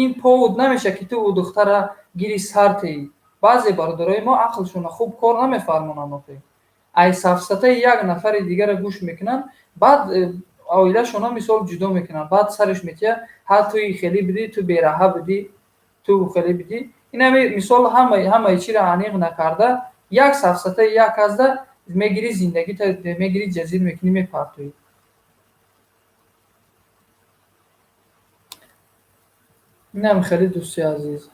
S1: ин повод намешавад, ки ту ӯ духтара гири сар теӣ. Баъзе бародарои мо ақлшонро хуб кор намефармонанд, охи ай сафсатаи як нафари дигарро гӯш мекунанд, баъд оилашонро, мисол, ҷудо мекунанд. Баъд сараш метиҳад: ҳа, ту хеле будӣ, ту бераҳа будӣ, ту хеле будӣ. Инами, мисол, ҳамаи чиро аниқ накарда, як сафсатаи як азда мегирӣ, зиндагита мегирӣ, ҷазир мекунӣ, мепартоӣ. Инам хеле, дӯсти азиз,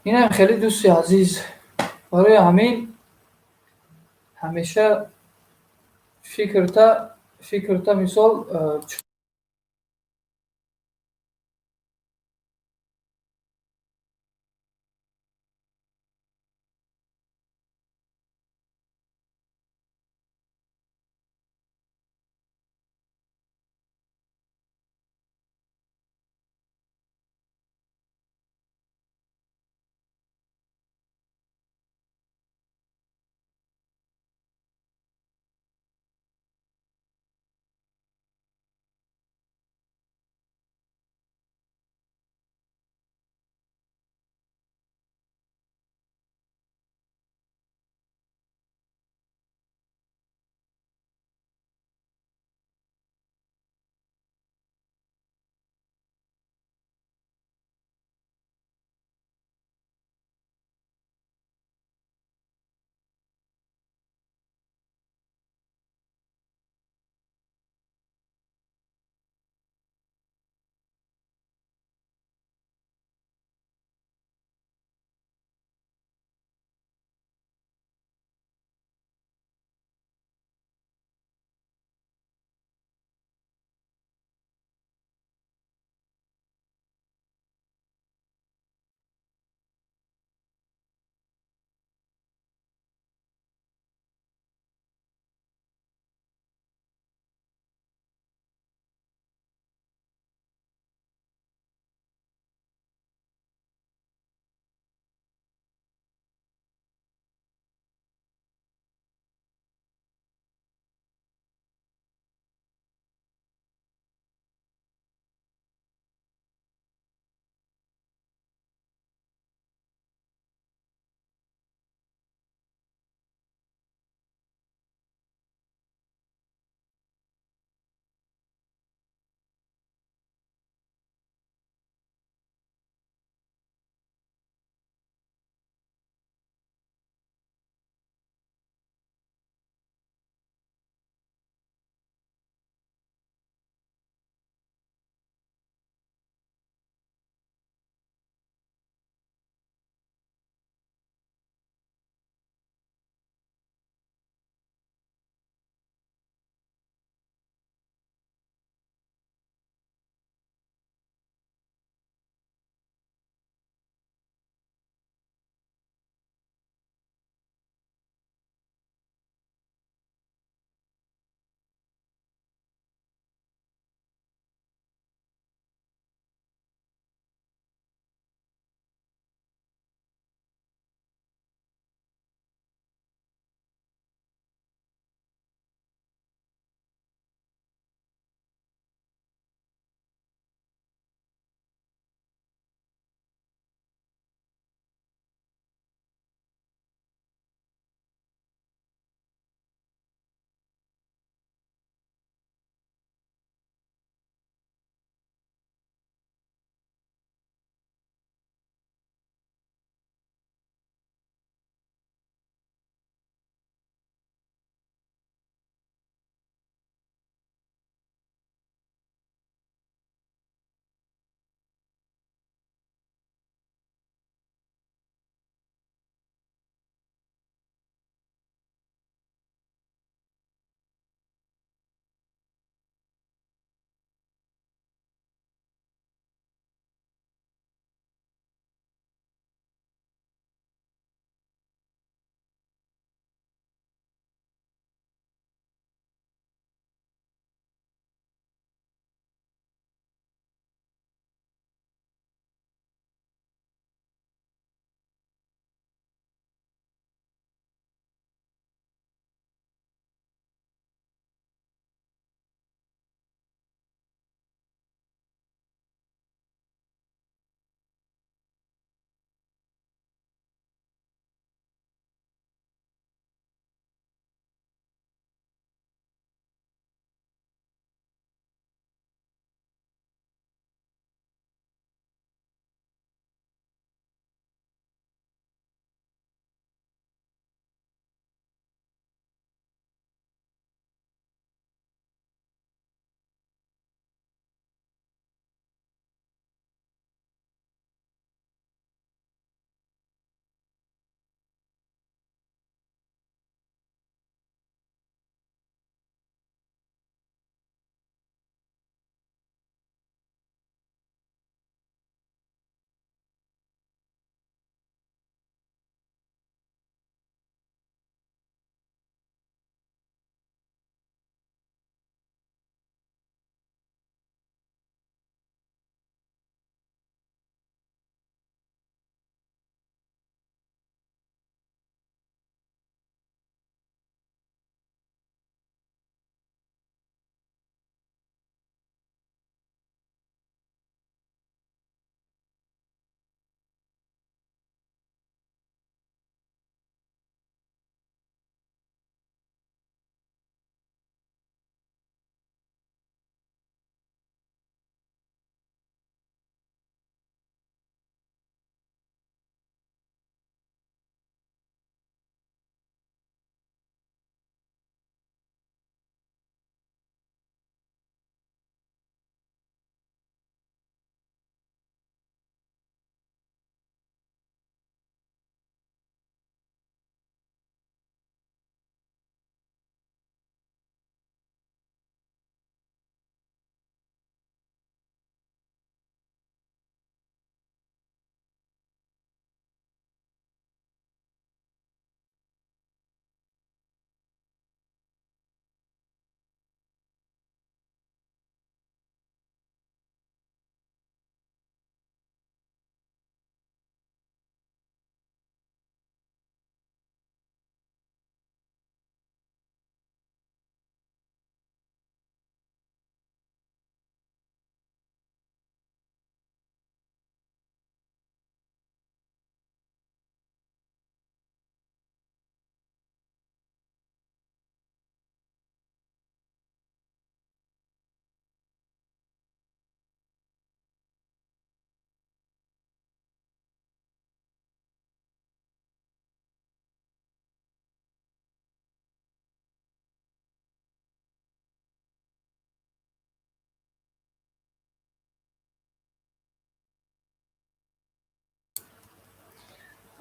S1: инам хеле, дӯсти азиз. Барои ҳамин ҳамеша фикрта, мисол,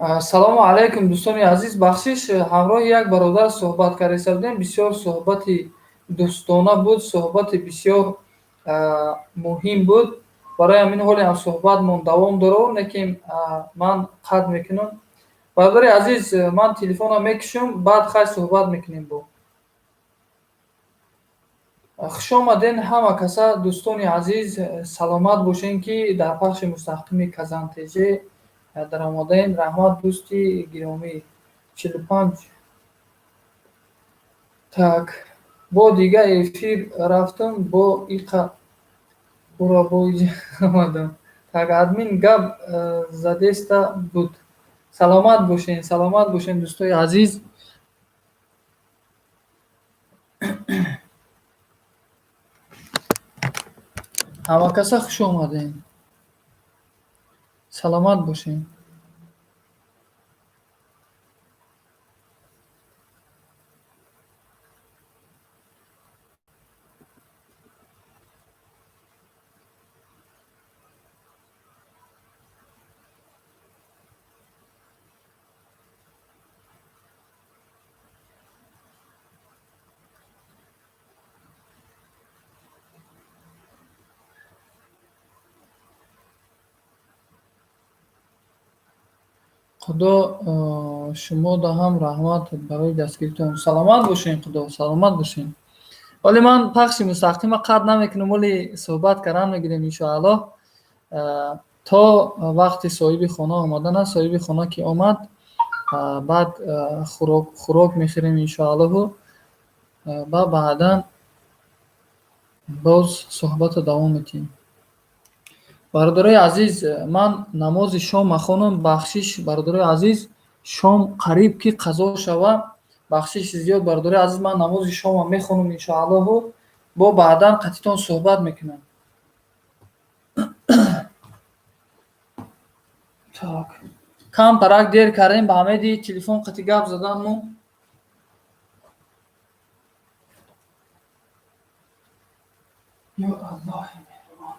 S1: Салому алайкум, дӯстони азиз. Бахшиш, ҳамроҳи як бародар суҳбат карда будем. Бисёр суҳбати дӯстона буд, суҳбати бисёр муҳим буд. Барои ҳамин ҳоле ҳам суҳбатмон давом дорад, лекин ман қатъ мекунам. Бародари азиз, ман телефонро мекушам, баъд хай суҳбат мекунем бо. Хуш омаден ҳама каса, дӯстони азиз, саломат бошен, ки дар пахши мустақими Казан ТЖ даромадаем. Раҳмат, дӯсти гиромӣ. 45. Так, бо дига эфир рафтам, бо иқа уро бо иҷа омадам. Так, админ гап задеста буд. Саломат бошен, саломат бошен, дӯстои азиз. Ҳама каса хуш омадем. Саломат бошен. Худо шумода ҳам раҳмат барои дастгиритон. Саломат бошен, Худо, саломат бошен. Вале ман пахши мустақима қатъ намекунам, вале суҳбат кардан мегирем, иншоаллоҳ, то вақти соҳиби хона омадан аст. Соҳиби хона ки омад, баъд хӯрок мехӯрем, иншоаллоҳу, ва баъдан боз суҳбатро давом медиҳем. Бародарои азиз, ман намози шом махонам. Бахшиш, бародарои азиз, шом қариб ки қазо шава. Бахшиши зиёд, бародарои азиз, ман намози шома мехонам, иншоаллоҳу, бо баъдан қатитон суҳбат мекунам. Так, камтарак дер кардем, ба ҳамеди телефон қати гап заданмо. Ё Аллоҳи меҳрубон.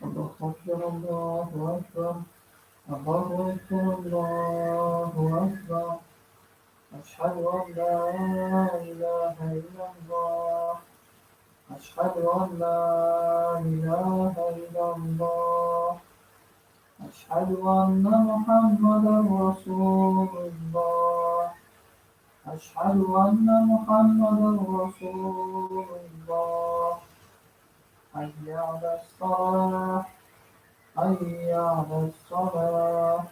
S1: الله أكبر، الله أكبر، الله أكبر، الله أكبر. أشهد أن لا إله إلا الله، أشهد أن لا إله إلا الله، أشهد أن محمدا رسول الله، أشهد أن محمدا رسول الله. حي على الصلاة، حي على الصلاة،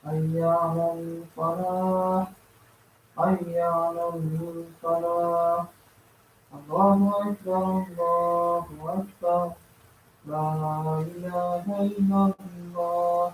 S1: حي على الفلاح، حي على الفلاح. الله أكبر، الله أكبر، لا إله إلا الله.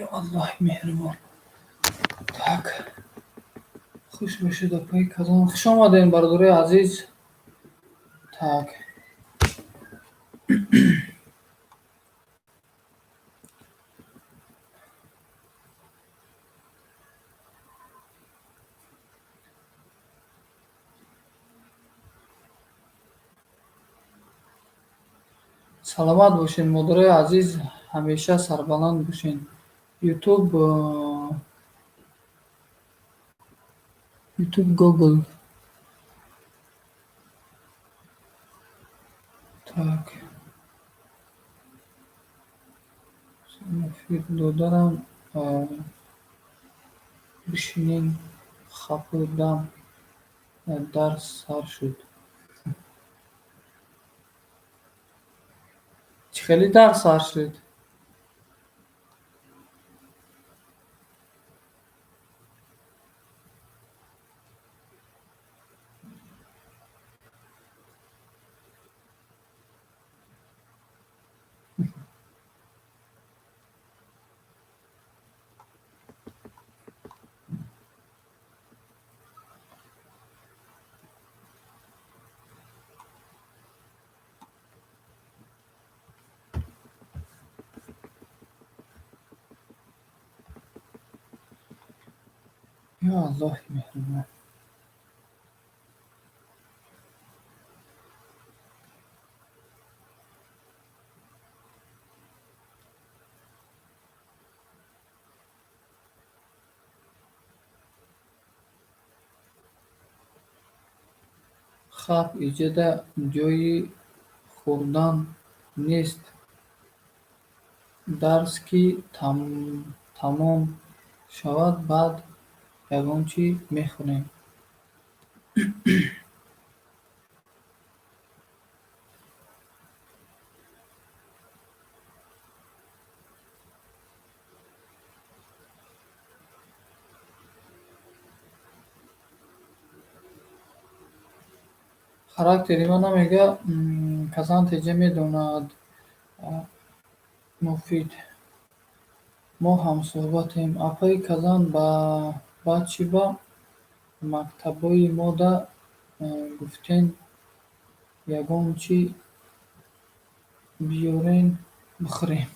S1: Ё Аллоҳи меҳрибон. Так. Хуш бошед, апаи Казан. Хуш омадем, бародарои азиз. Так. Саломат бошед, модарои азиз, ҳамеша сарбаланд бошед. Ютуб, Гугл. Так. Муфид додарам, бишинен, хапу дам, дарс сар шуд. Чӣ хеле дарс сар шуд? Ё Аллоҳи меҳрибон. Хап, иҷода ҷои хӯрдан нест. Дарс ки тамом шавад, баъд ягон чӣ мехӯрем. Характери ман намега, Казан теҷа медонад. Муфид. Мо ҳамсӯҳбатем. Апаи Казан ба чӣ ба мактабои мода гуфтен ягон чӣ биёрен бихӯрем.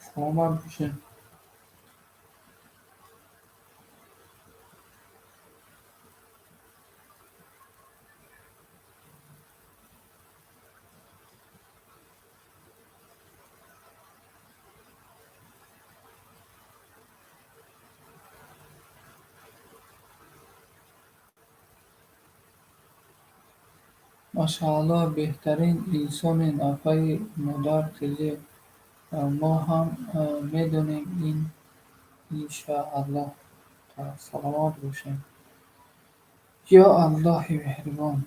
S1: Саломат бошед. Машааллоҳ, беҳтарин инсонен, апаи модар теҷе. Мо ҳам медонем иншааллоҳ. Саломат бошед. Ё Аллоҳи меҳрибон.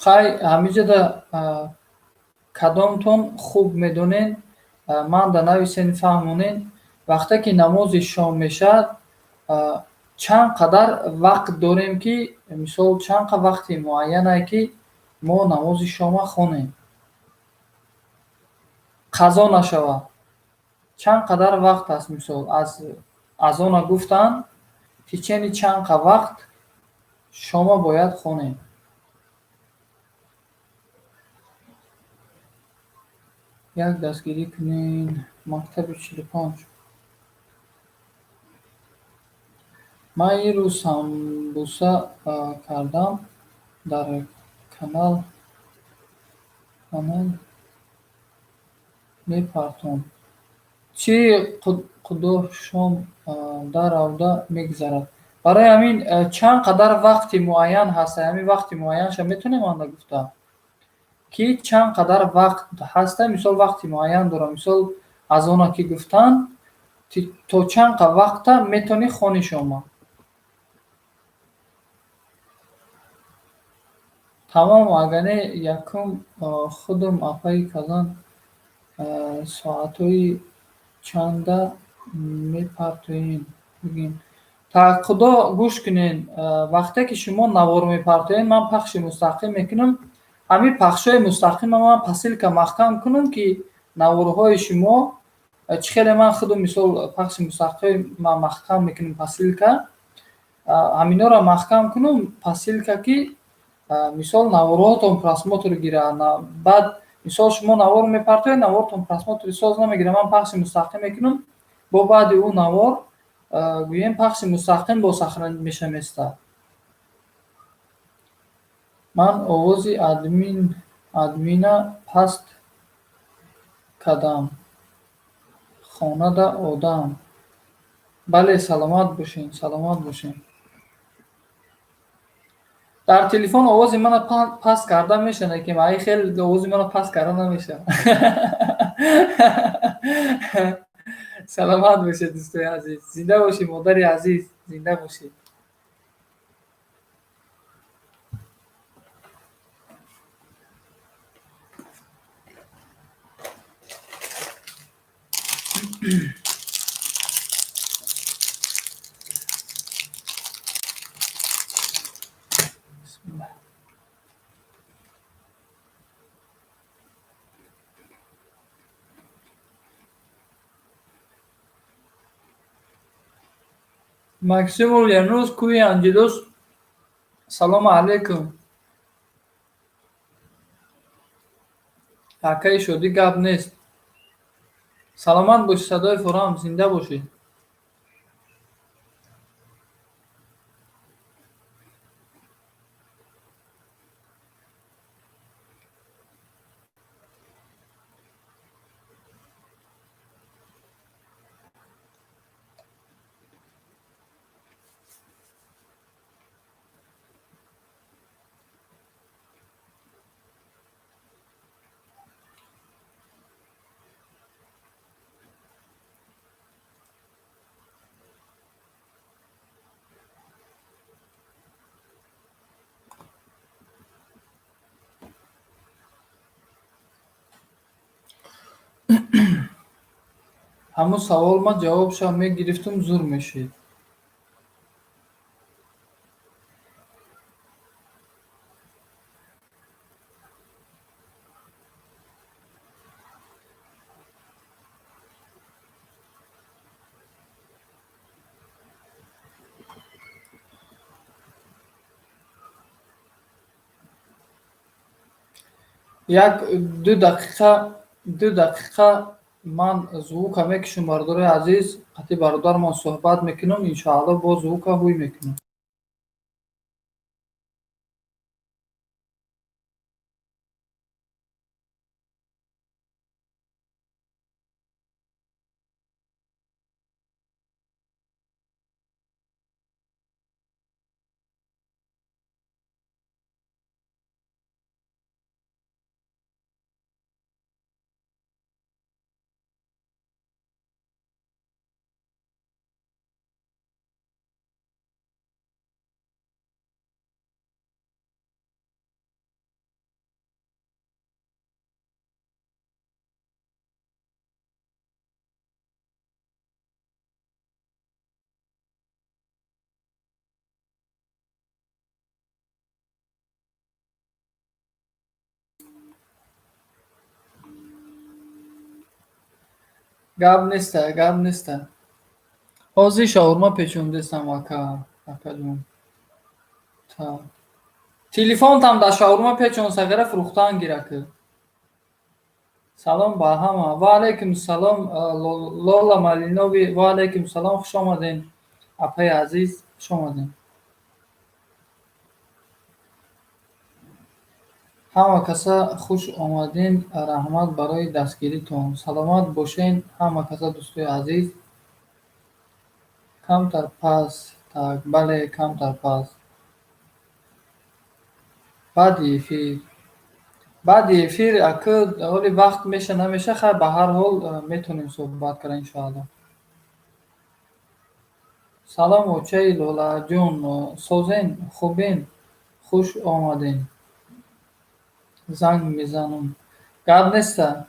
S1: Хай, ҳамиҷода кадомтон хуб медонед, Ман да нависен, фаҳмонен, вақте ки намози шом мешавад, чанд қадар вақт дорем ки, мисол, чанд қа вақти муайянае ки мо намози шома хонем, қазо нашавад? Чанд қадар вақт аст, мисол, аз азона гуфтан течение чанд қа вақт шома бояд хонем? Як дастгирӣ кунен, мактаби 45. Ман ин рӯз самбуса кардам, дар канал мепартом. Чӣ қудо шом даравда мегузарад. Барои ҳамин чанд қадар вақти муайян ҳаста, ҳамин вақти муайянша метавонем анда гуфта, ки чанд қадар вақт ҳаста, мисол, вақти муайян дорам, мисол, азона ки гуфтанд, то чанд қа вақта метавонӣ хони шома? Тамом, агар не, якум худум апаи казан соатҳои чанда мепартоен, бигин. Худо, гӯш кунен, вақте ки шумо навор мепартоен, ман пахши мустақим мекунам. Ҳамин пахшҳои мустақима ман по ссылка маҳкам кунам, ки наворҳои шумо чӣ хеле ман худум, мисол, пахши мустақим ман маҳкам мекунам по ссылка, ҳаминҳоро маҳкам кунам по ссылка, ки, мисол, наворҳотон просмотр гирад. Баъд, мисол, шумо навор мепартоед, навортон просмотри соз намегирад. Ман пахши мустақим мекунам, бо баъди ӯ навор, гӯем, пахши мустақим бо сохранить меша места. Ман овози админа паст кардам, хонада одам. Бале, саломат бошен, саломат бошен. Дар телефон овози мана паст карда мешавад, ки ай хел овози мана паст карда намешавад. Саломат бошед, дӯстои азиз, зинда бошед, модари азиз, зинда бошед. Максим Ульянус, кӯи Анҷелос, салому алайкум. Акаи Шодӣ, гап нест. Саломат бошӣ, садои форам, зинда бошӣ. Ҳамун савол ман ҷавобша мегирифтум, зур мешид. Як 2 дақиқа, 2 дақиқа ман звука мекушам, бародарои азиз, қатъи бародармон суҳбат мекунам, иншоалло, бо звука ҳуй мекунам. Гап неста, гап неста. Ҳозир шаурма печондестам, ака, акаҷон. Телефонтам дар шаурма печон, сағира фурӯхтан гир, ака. Салом ба ҳама. Ва алайкум салом, Лола Малинови, ва алайкум салом, хуш омаден. Апаи азиз, хуш омаден. Ҳама каса хуш омаден, раҳмат барои дастгиритон. Саломат бошен, ҳама каса дӯстои азиз. Камтар пас, так, бале, камтар пас. Баъди эфир. Баъди эфир ака ҳоли вақт меша намеша, хайр, ба ҳар ҳол метавонем суҳбат кард, иншоалло. Салом, очаи Лолаҷон, созен, хубен, хуш омаден. Занг мезанам. Гап неста.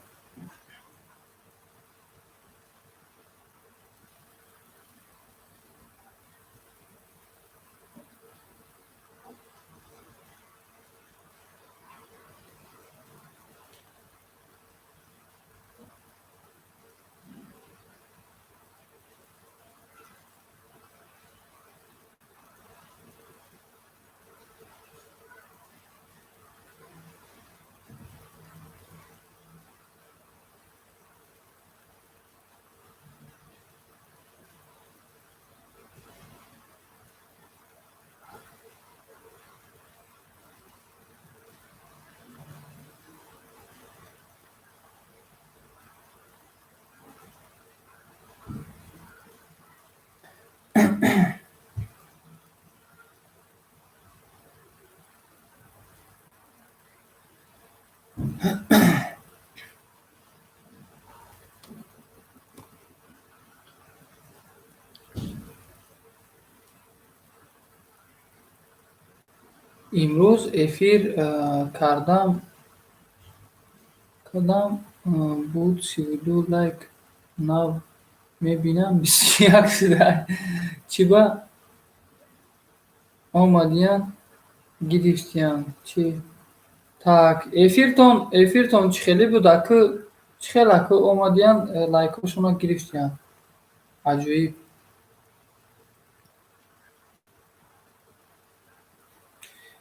S1: Имрӯз эфир кардам буд 32 лайк, нав мебинам 21 шуда. Чӣ ба омадиян гирифтиян? Чӣ? Так, эфиртон чӣ хеле буд, аку чӣ хел аку омадиян лайкҳошонро гирифтиян? Аҷоиб.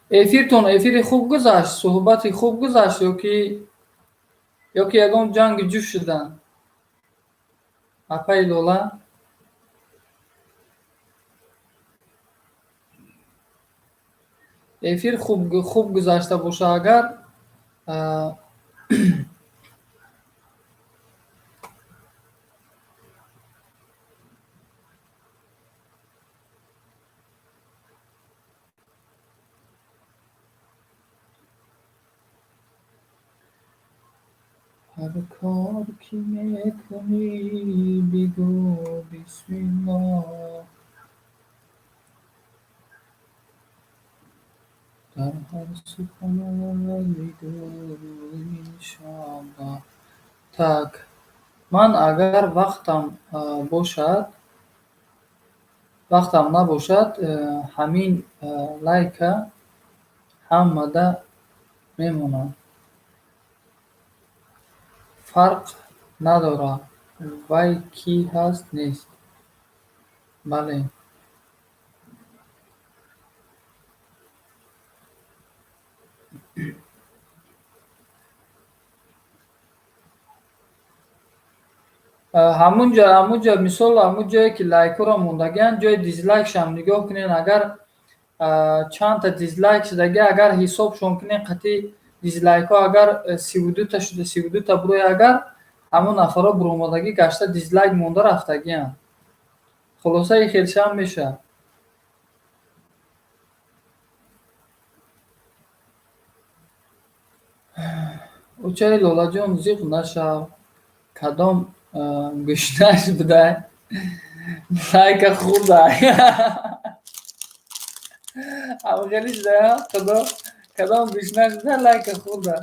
S1: Эфиртон эфири хуб гузашт, суҳбати хуб гузашт ёки ягон ҷанги ҷӯш шуданд? Апаи Лола? Эфир хуб гузашта боша агар ҳар кор ки мекунӣ бигӯ бисмиллоҳ, дар ҳар суханат бигӯ иншоаллоҳ. Так, ман агар вақтам бошад, вақтам набошад, ҳамин лайка ҳамада мемонам. Фарқ надорад, вай кӣ ҳаст нест. Бале. Ҳамунҷа мисол ҳамун ҷое ки лайкҳоро мондагианд, ҷои дизлайкшам нигоҳ кунед, агар чандта дизлайк шудаги, агар ҳисобшон кунед қатъи дизлайкҳо, агар 32та шуда, 32та бурои, агар ҳамон нафарҳо буромадагӣ гашта дизлайк монда рафтагианд. Хулоса ин хелшам мешавад. Очаи Лолаҷон, зиқ нашав, кадом гӯшнаш будай, лайка хӯрдай. Ҳамхелӣ шудая, худо, кадом гӯшнаш будай, лайка хӯрда.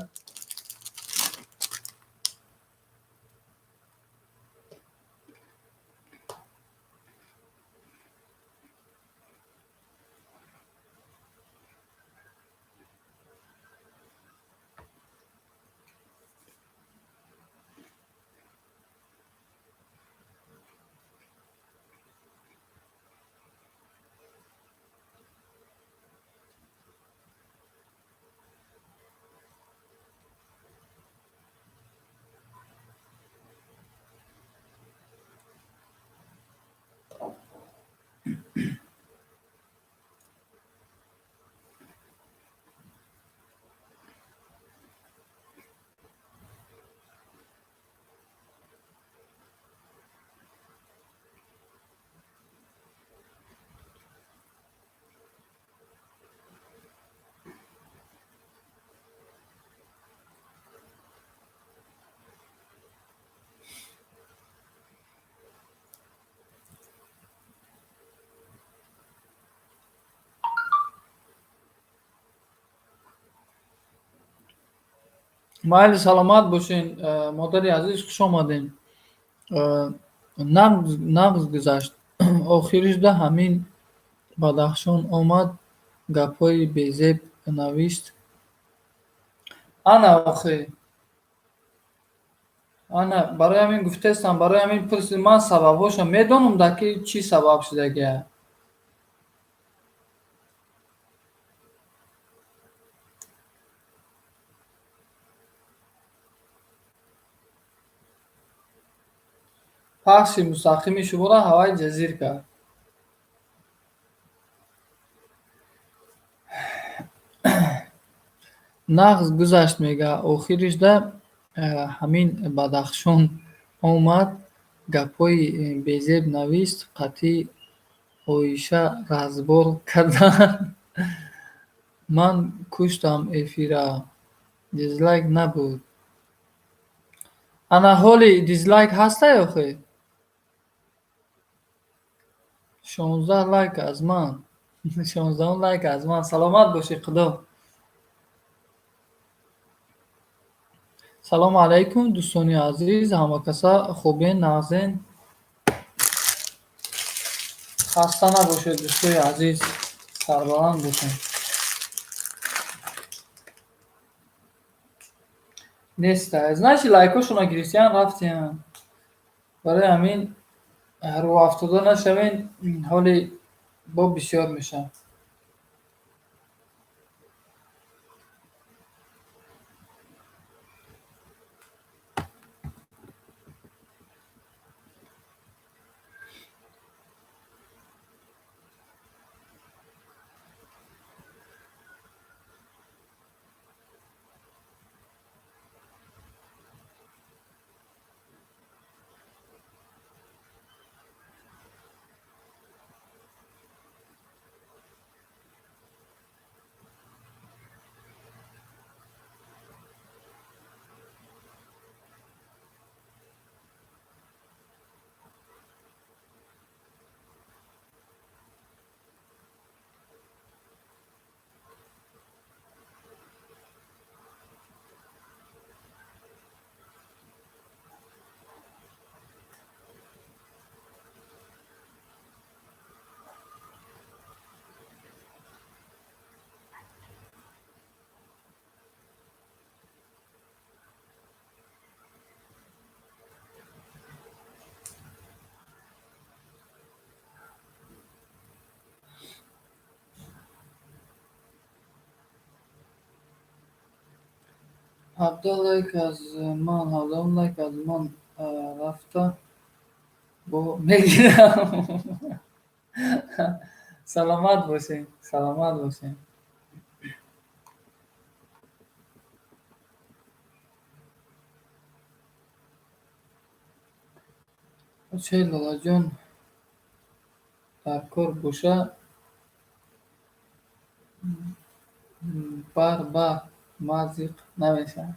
S1: Майли, саломат бошен, модари азиз, хуш омадем. Нағз гузашт. Охиришда ҳамин Бадахшон омад, гапҳои безеб навишт. Ана охи. Ана барои ҳамин гуфтаистам, барои ҳамин пурсидам, ман сабабҳошо медонам, да ки чӣ сабаб шудагия. Пахши мустақими шуморо ҳаваи ҷазир кард. Нағз гузашт, мега, охиришда ҳамин Бадахшон омад, гапҳои безеб навишт, қатъи Оиша разбор кардан. Ман куштам эфира. Дизлайк набуд. Ана ҳоли дизлайк ҳастай охи? 16 лайк аз ман. 16-ум лайк аз ман. Саломат бошӣ, Худо. Салому алайкум, дӯстони азиз, ҳама каса хубен, нағзен. Хаста набошед, дӯстои азиз, сарбаланд бошед. Неста. Значит, лайкошона гирифтиян, рафтиян. Барои ҳамин рӯафтода нашавен, ҳоли бо бисёр мешавад. 17 лайк аз ман, 17 лайк аз ман рафта бо мегирам. Саломат бошед, саломат бошед. Очаи Лолаҷон дар кор боша, бар ман зиқ намешавам.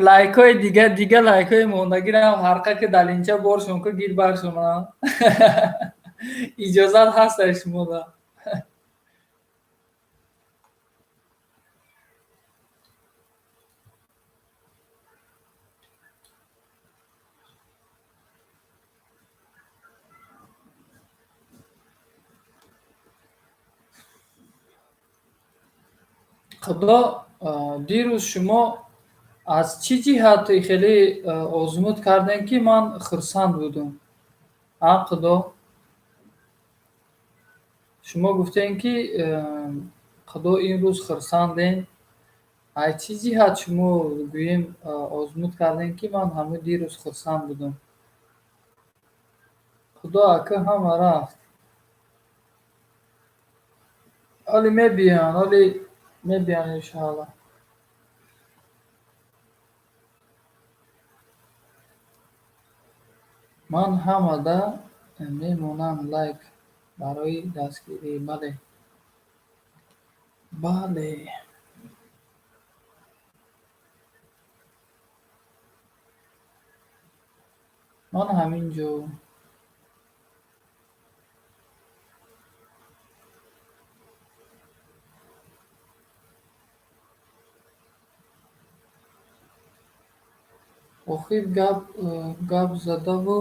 S1: Лайкҳои дига, лайкҳои мондагиам ҳарқа ки далинча боршон ку гир баршона. Иҷозат ҳастай шумода. Худо, дирӯз шумо аз чӣ ҷиҳат хеле озмуд кардем, ки ман хурсанд будум? А, Худо? Шумо гуфтем, ки Худо имрӯз хурсандем. Аз чӣ ҷиҳат шумо гӯем озмуд кардем, ки ман ҳамун дирӯз хурсанд будум? Худо ака ҳама рафт. Ҳоли мебиён, ҳоли мебиён иншоаллоҳ. Ман ҳамада мемонам лайк барои дастгирӣ. Бале. Бале. Ман ҳамин ҷо. Охир гап задаву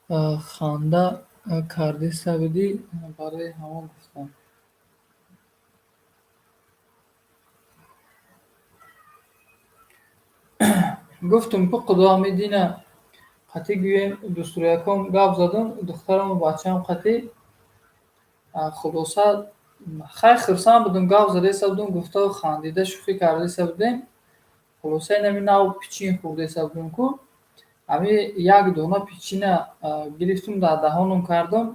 S1: ханда кардиста будӣ, барои ҳамон гуфтам. Гуфтум, ку Худо ҳами дина қатъӣ гӯем, дӯстрояком гап задум, духтараму бачаам қатъӣ. Хулоса, хай, хурсанд будум, гап задаиста будум, гуфтаву хандида шӯхӣ кардаиста будем. Хулоса, инами нав пичин хӯрдаиста будум ку. Ҳами як дона пичина гирифтум, дар даҳонам кардум,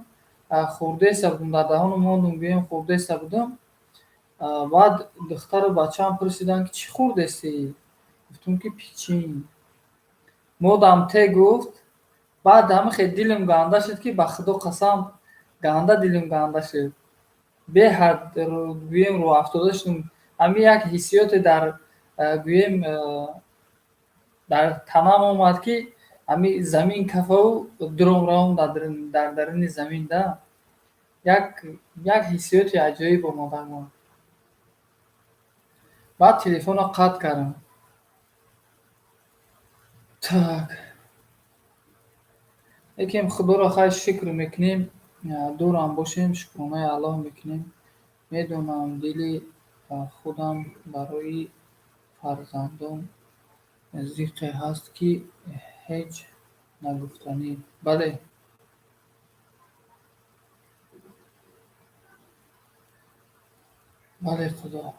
S1: хӯрдаиста будум, дар даҳонам мондум, гӯем, хӯрдаиста будум. Баъд духтару бачаам пурсиданд, ки чӣ хӯрдестӣ? Гуфтум, ки пичин. Модам те гуфт. Баъд ҳами хел дилам ганда шуд, ки ба Худо қасам, ганда дилам ганда шуд. Беҳад, гӯем, рӯҳафтода шудум. Ҳами як ҳиссиёте дар, гӯем, дар танам омад, ки ҳами замин кафаву дуром равам дар даруни замин да. Як ҳиссиёти аҷоиб омад. Баъд телефонро қатъ кардам. Так. Лекин Худоро хайр шукр мекунем, дурам бошем, шукронаи Аллоҳ мекунем. Медонам, дили худам барои фарзандон зиқе ҳаст, ки ҳеҷ нагуфтанӣ. Бале. Бале, Худо.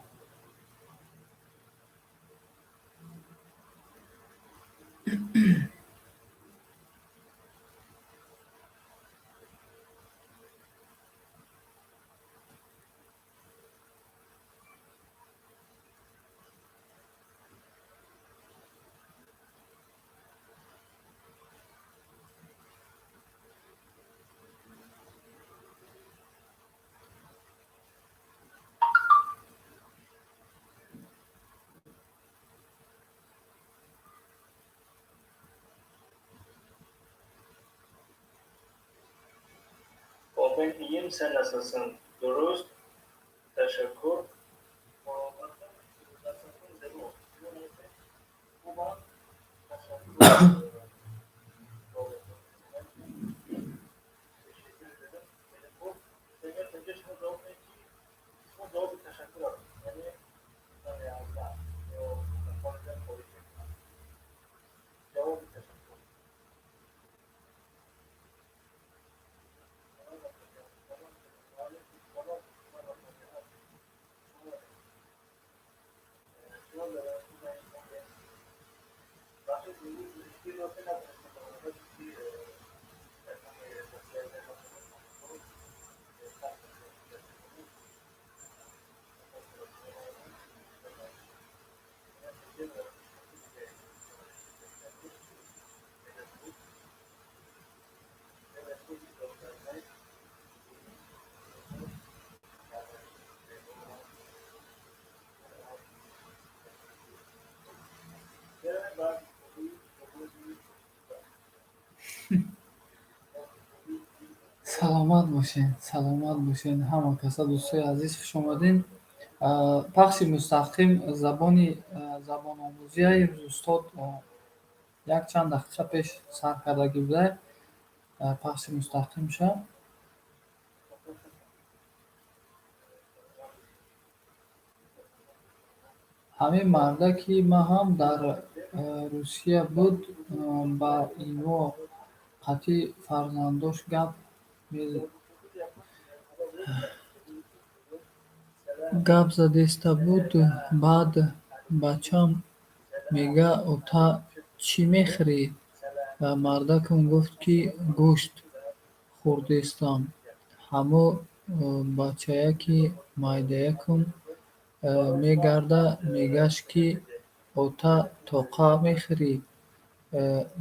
S3: Abim, iyiyim, sen nasılsın? Durust, tashakkur.
S1: Саломат бошед, саломат бошед ҳама каса, дӯстои азиз, хуш омадед. Пахши мустақим забони забономӯзия имрӯз устод якчанд дақиқа пеш сар кардагӣ буда пахши мустақимша. Ҳамин мардаки ман ҳам дар Русия буд, ба иво қатъи фарзандош гап задеста буд. Баъд бачам мега: «Ота, чӣ мехӯрӣ?» Мардакам гуфт, ки гӯшт хӯрдестам. Ҳамо бачаяки майдаякам мегарда, мегаш, ки ота, тоқа мехӯрӣ?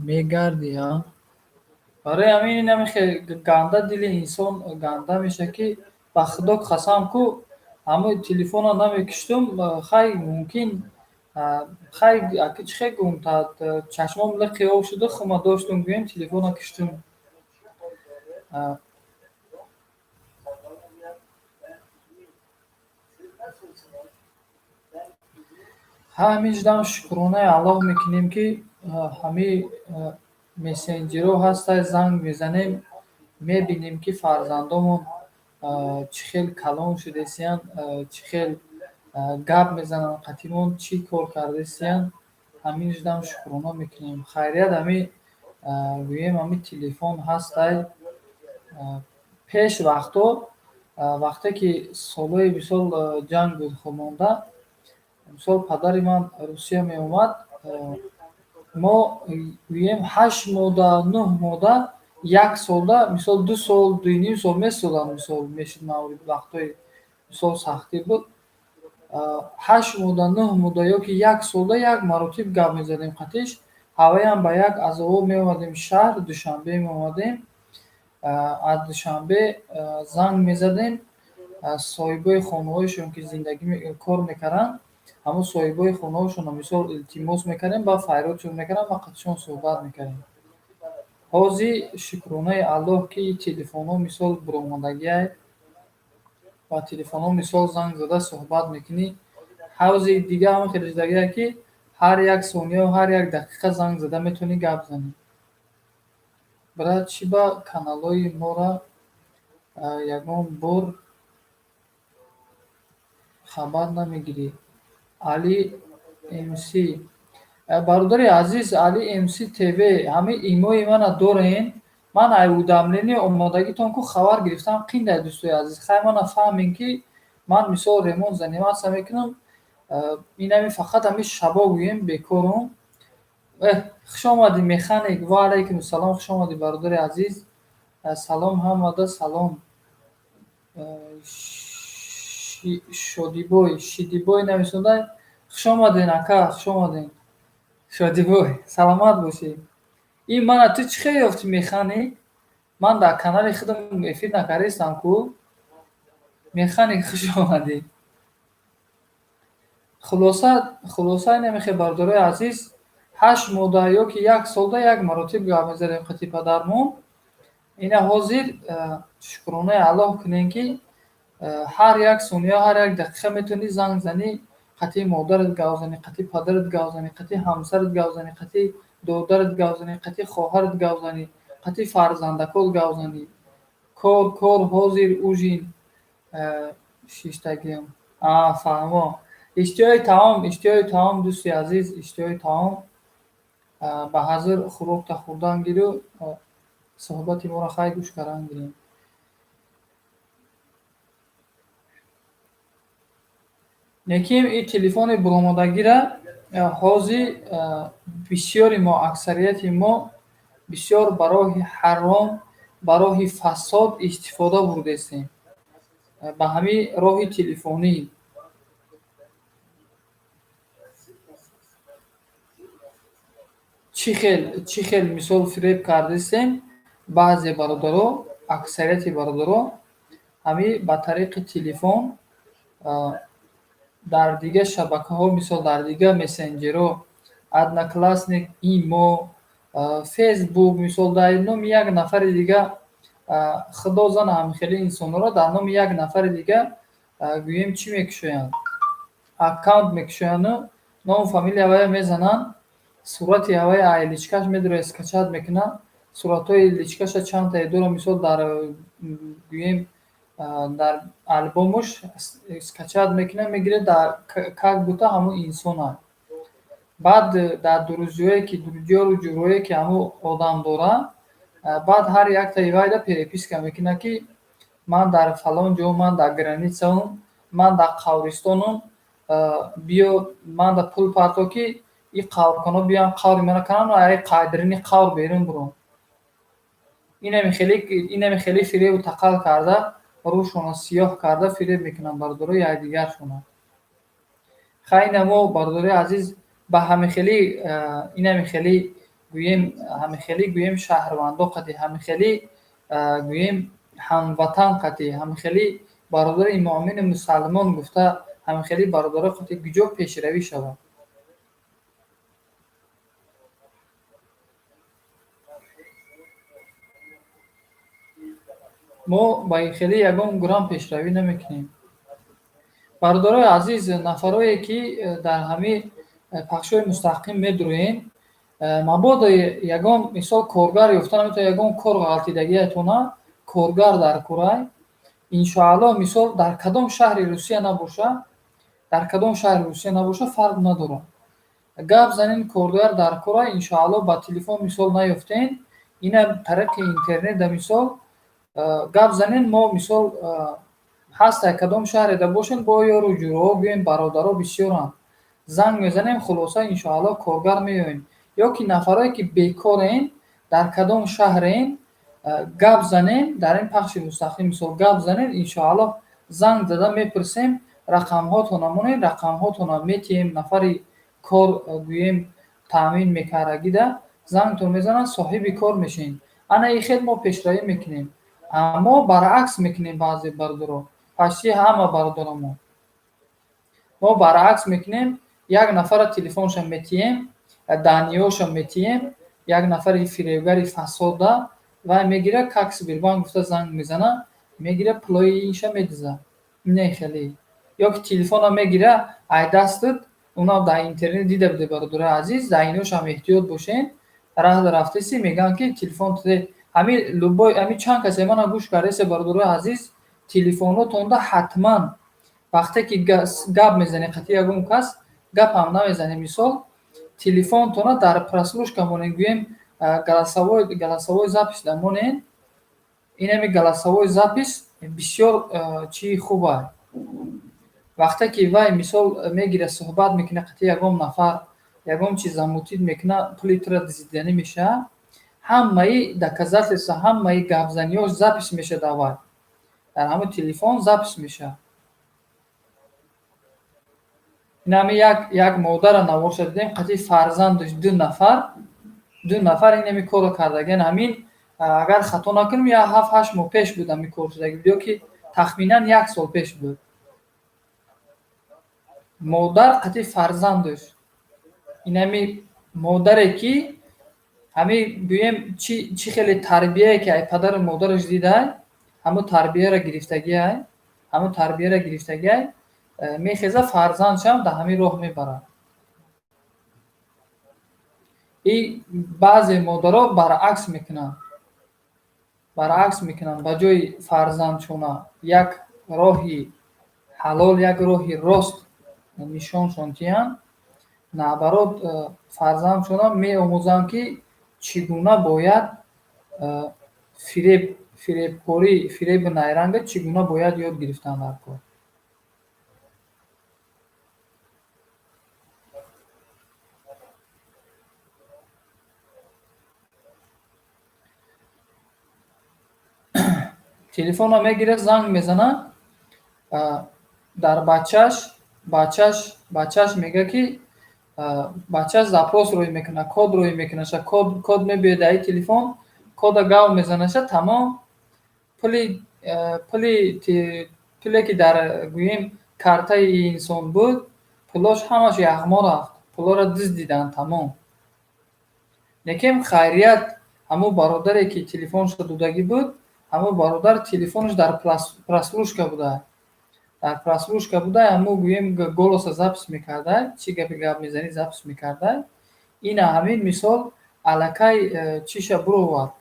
S1: Мегардӣ, а? Барои ҳамин инами хел ганда дили инсон ганда мешавад, ки ба Худо қасам ку, ҳамои телефонро намекуштум, хай, мумкин, хай, аки чӣ хел гӯм, чашмом лиқи об шуда, хума доштум, гӯем, телефонро куштум. Ҳамин шудам, шукронаи Аллоҳ мекунем, ки Ҳамин мессенҷерҳо ҳастай, занг мезанем, мебинем, ки фарзандомон чӣ хел калон шудесиянд, чӣ хел гап мезананд қатимон, чӣ кор кардесиянд, ҳаминашдам шукрона мекунем. Хайрият, ҳамин гӯем, ҳамин телефон ҳастай. Пеш вақтҳо, вақте ки солҳои, мисол, ҷанг буд, хомонда, мисол, падари ман Русия меомад, мо гӯем 8 моҳда, 9 моҳда, як солда, мисол, 2 сол, 2,5 сол месоданд, мисол, мешид маврид, вақтҳои, мисол, сахтӣ буд. 8 моҳда, 9 моҳда ё ки як солда як маротиб гап мезадем қатиш. Ҳаваям ба як азобо меомадем шаҳр, Душанбе меомадем. Аз Душанбе занг мезадем, соҳибои хонаҳояшон, ки зиндагӣ кор мекарданд, ҳамон соҳибои хонаҳошонро, мисол, илтимос мекардем, баъд фарёдшон мекардам ва қатишон суҳбат мекардем. Ҳозир, шукронаи Аллоҳ, ки телефонҳо, мисол, буромадагиай ва телефонҳо, мисол, занг зада суҳбат мекунӣ. Ҳозир дига ҳамон хеле шудагие, ки ҳар як сонияу ҳар як дақиқа занг зада метавонӣ гап занӣ. Брат, чӣ ба каналҳои моро ягон бор хабар намегирӣ? Али МС, бародари азиз, Али МС ТВ, ҳамин имои мана дорен. Ман ай уведомление омодагитон ку хабар гирифтам қиндай, дӯстои азиз. Хай, мана фаҳмем, ки ман, мисол, ремонт заниматься мекунам, инами фақат ҳамин шабо гӯем бекорум. Хуш омадӣ, механик. Ва алайкум ассалом, хуш омадӣ, бародари азиз. Салом ҳамада, салом. Шодибой, Шидибой нависондай. Хуш омаден, ака, хуш омаден. Шодибой, саломат бошӣ. Ин мана ту чӣ хел ёфтӣ, механик? Ман дар канали худам эфир накардаистам ку. Механик, хуш омадӣ. Хулоса, инамехе, бародарои азиз, 8 моҳда ё ки як солда як маротиб гап мезадем қати падармон. Ина ҳозир, шукронаи Аллоҳ кунем, ки ҳар як сония, ҳар як дақиқа метавонӣ занг занӣ, қати модарат гап занӣ, қати падарат гап занӣ, қати ҳамсарат гап занӣ, қати додарат гап занӣ, қати хоҳарат гап занӣ, қати фарзандакот гап занӣ. Кор, кор, ҳозир ужин шиштагиам. Фаҳмо. Иштиҳои таом, иштиҳои таом, дӯсти азиз, иштиҳои таом. Ба ҳазир хӯрокта хӯрдан гиру, суҳбати моро хай гӯш кардан гирем. Лекин ин телефони буромадагира ҳозир бисёри мо, аксарияти мо бисёр ба роҳи ҳаром, ба роҳи фасод истифода бурдестем. Ба ҳамин роҳи телефонӣ. Чӣ хел, мисол, фиреб кардастем баъзе бародаро, аксарияти бародаро ҳамин ба тариқи телефон дар дигар шабакаҳо, мисол, дар дигар мессенҷерҳо, Одноклассник, Имо, Фейсбук, мисол, дар номи як нафари дига, худо зана, ҳамхели инсонҳоро дар номи як нафари дига, гӯем, чӣ мекушоянд, аккаунт мекушоянду ному фамилия вая мезананд, сурати ҳаваи ай личкаш медарояд, скачать мекунад, суратҳои личкаша чандтае дорад, мисол, дар, гӯем, дар альбомуш скачать мекунад, мегирад, как будто ҳамон инсонад. Баъд дар друзьёе ки, друзьёру ҷӯрое ки ҳамон одам дорад, баъд ҳар яктаи вайда переписка мекунад, ки ман дар фалон ҷо, ман дар границаам, ман дар қабристонам, биё, манда пул парто, ки ин қабрхона биёянд, қабри маро кананд, ай қайдрини қабр берун бурам. Инами хеле фиребу тақал карда, рӯҳшонро сиёҳ карда, фиреб мекунанд бародарои якдигаршона. Хай, ина мо, бародарои азиз, ба ҳамихелӣ, инами хелӣ гӯем, ҳамихелӣ гӯем, шаҳрвандо қати, ҳамихелӣ гӯем, ҳамватан қати, ҳамихелӣ бародари муъмини мусалмон гуфта, ҳамихелӣ бародаро қати куҷо пешравӣ шавад? Мо ба ин хеле ягон гурам пешравӣ намекунем. Бародарои азиз, нафарое ки дар ҳамин пахшҳои мустақим медурӯем. Мабодо ягон мисол коргар ёфта наметавонед, ягон кор ғалтидагиятона, коргар дар курай. Иншоаллоҳ, мисол, дар кадом шаҳри Русия набоша, дар кадом шаҳри Русия набоша, фарқ надорад. Гап занен, коргар дар курай, иншоаллоҳ. Ба телефон мисол наёфтен, ина тариқи интернет да мисол гап занен. Мо мисол ҳаста, кадом шаҳреда бошен, бо ёру ҷӯраҳо гӯем, бародаро бисёранд, занг мезанем. Хулоса, иншоаллоҳ, коргар меоем. Ё ки нафарое ки бекорен, дар кадом шаҳрен, гап занем, дар ин пахши мустақим мисол гап занем, иншоаллоҳ, занг зада мепурсем, рақамҳотона монед, рақамҳотона метиҳем. Нафари кор гӯем таъмин мекардагида зангтон мезананд, соҳиби кор мешавед. Ана и хел мо пешравӣ мекунем. Аммо баръакс мекунем, баъзе бародаро, почти ҳама бародарамо мо баръакс мекунем. Як нафара телефонша метиҳем, данныеша метиҳем, як нафари фиребгари фасода, вай мегира, как Сбербанк гуфта занг мезана, мегира, пулои инша медиза. Ине хеле. Ё ки телефона мегира ай дастат, уна дар интернет дида буде. Бародарои азиз, дар иношам эҳтиёт бошен. Раҳ рафтеси, мегӯянд ки телефон ҳами любой, ҳами чанд касе мана гӯш кардасе, бародарои азиз, телефонотонда ҳатман вақте ки гап мезанед қатъи ягон кас, гапам намезанед, мисол, телефонтона дар прослушка монед, гӯем, голосовой запись да монед. Инами голосовой запись бисёр чии хуба. Вақте ки вай мисол мегира, суҳбат мекунад қатъи ягон нафар, ягон чиз замутить мекунад, пули тура дизиданӣ мешавад, ҳамаи доказательства, ҳамаи гапзаниҳош запись мешавад аввал дар ҳамон телефон запись мешавад. Инами як модара наворша дидем, қатъи фарзандаш ду нафар инами корро кардагиан. Ҳамин, агар хато накунем, як 7-8 моҳ пеш буд ҳамин кор шудаги буд, ё ки тахминан як сол пеш буд. Модар қатъи фарзандаш, инами модаре ки ҳами гӯем, чӣ хеле тарбияе ки ай падару модараш дидай, ҳамун тарбияро гирифтагиай, ҳамун тарбияро гирифтагиай, мехеза, фарзандшам дар ҳамин роҳ мебарад. И баъзе модаро баръакс мекунанд, баръакс мекунанд. Ба ҷои фарзандшона як роҳи ҳалол, як роҳи рост нишоншон диҳанд, наоборот, фарзандшона меомӯзанд, ки чӣ гуна бояд фиреб, фиребкорӣ, фиребу найранга чӣ гуна бояд ёд гирифтан дар кор. Телефонро мегирад, занг мезанад дар бачаш, бачаш мегӯяд ки бачаш запрос рӯй мекунад, код рӯй мекунаша, код мебиёяд дар ин телефон, кода гав мезанаша, тамом, пуле ки дар, гӯем, картаи инсон буд, пулош ҳамаш яғмо рафт, пулоро дуздиданд, тамом. Лекин хайрият, ҳамун бародаре ки телефонашро додагӣ буд, ҳамун бародар телефонаш дар прослушка буда, дар прослушка буда, ҳамун, гӯем, голоса запись мекарда, чӣ гапе гап мезанӣ, запись мекарда. Ина ҳамин мисол аллакай чиша буровард.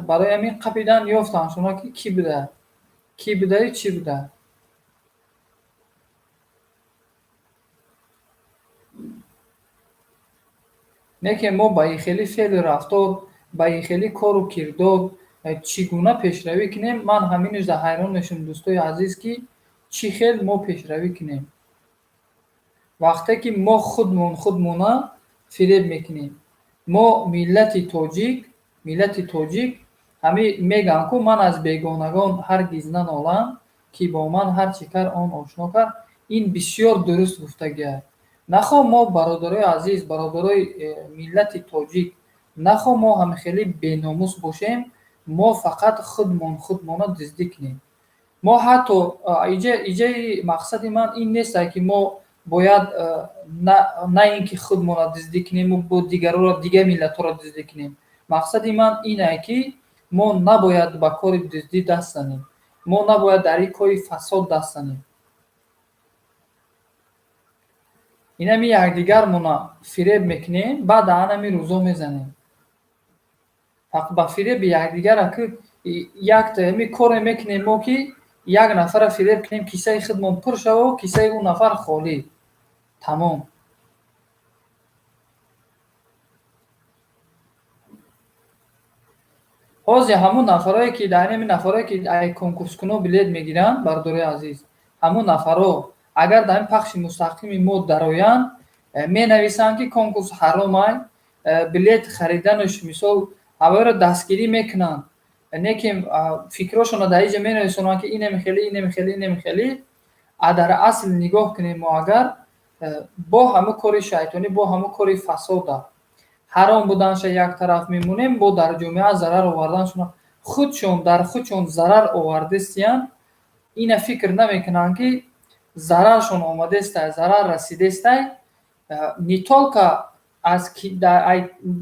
S1: Барои ҳамин қапидан, ёфтанд шуно, ки кӣ буда, кӣ будаю чӣ буда. Лекин мо ба ин хели феълу рафтор, ба ин хели кору кирдор чӣ гуна пешравӣ кунем? Ман ҳаминашда ҳайрон мешавам, дӯстои азиз, ки чӣ хел мо пешравӣ кунем, вақте ки мо худмон худмона фиреб мекунем. Мо миллати тоҷик, миллати тоҷик, ҳамин мегӯянд ку: «Ман аз бегонагон ҳаргиз нанолам, ки бо ман ҳар чӣ кард, он ошно кард». Ин бисёр дуруст гуфтагиаст. Нахоҳ мо, бародарои азиз, бародарои миллати тоҷик, нахоҳ мо ҳамихеле беномус бошем, мо фақат худмон худмона дуздӣ кунем. Мо ҳатто иҷаи мақсади ман ин нестае, ки мо бояд на ин ки худмона дуздӣ кунему бо дигарро, дигар миллатҳоро дуздӣ кунем. Мақсади ман инае, ки мо набояд ба кори дуздӣ даст занем, мо набояд дар ин кори фасод даст занем. Инами якдигармона фиреб мекунем, баъд анами рӯзо мезанем. Ба фиреби якдигара ки якта ами коре мекунем мо, ки як нафара фиреб кунем, кисаи худмон пур шава, кисаи ӯ нафар холӣ. Тамом. Ҳозир ҳамун нафарое ки дар ҳамин нафарое ки ай конкурскуно билет мегиранд, бардорои азиз, ҳамун нафаро агар дар ин пахши мустақими мо дароянд, менависанд, ки конкурс ҳаромай, билет хариданаш, мисол, ҳавоиро дастгирӣ мекунанд. Не ки фикрошонро дар инҷа менависонанд, ки инами хеле, инами хеле, инами хеле. А дар асл нигоҳ кунем мо агар, бо ҳамун кори шайтонӣ, бо ҳамун кори фасода, ҳаром буданша як тараф мемонем, бо дар ҷомеа зарар оварданшона, худшон дар худшон зарар овардестиянд. Ина фикр намекунанд, ки зараршон омадестай, зарар расидестай. Не только аз